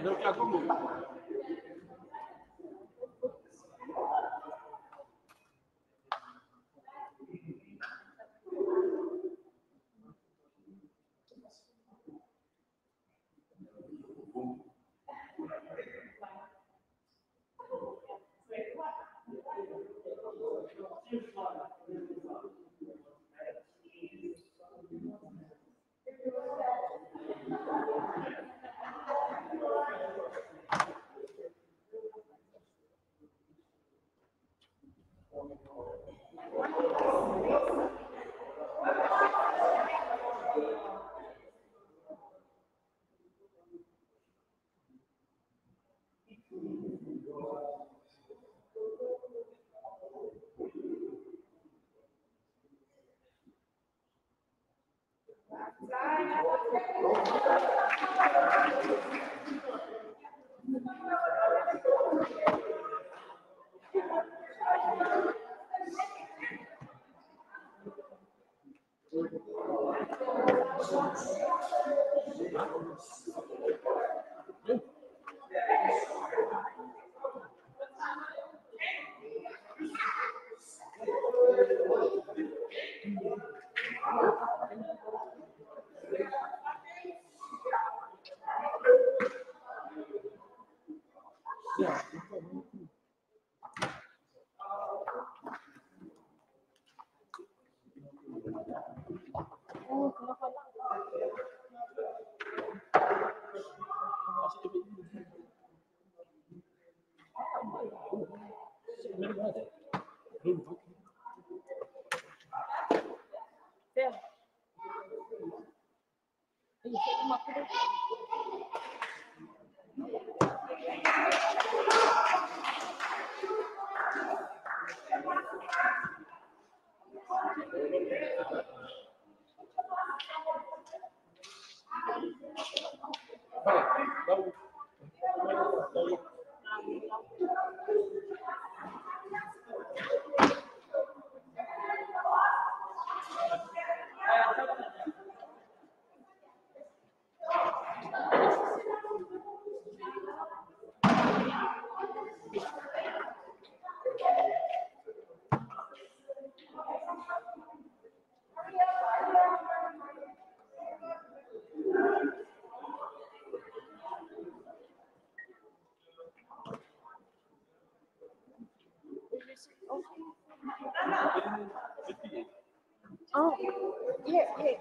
Oh, yeah, yeah.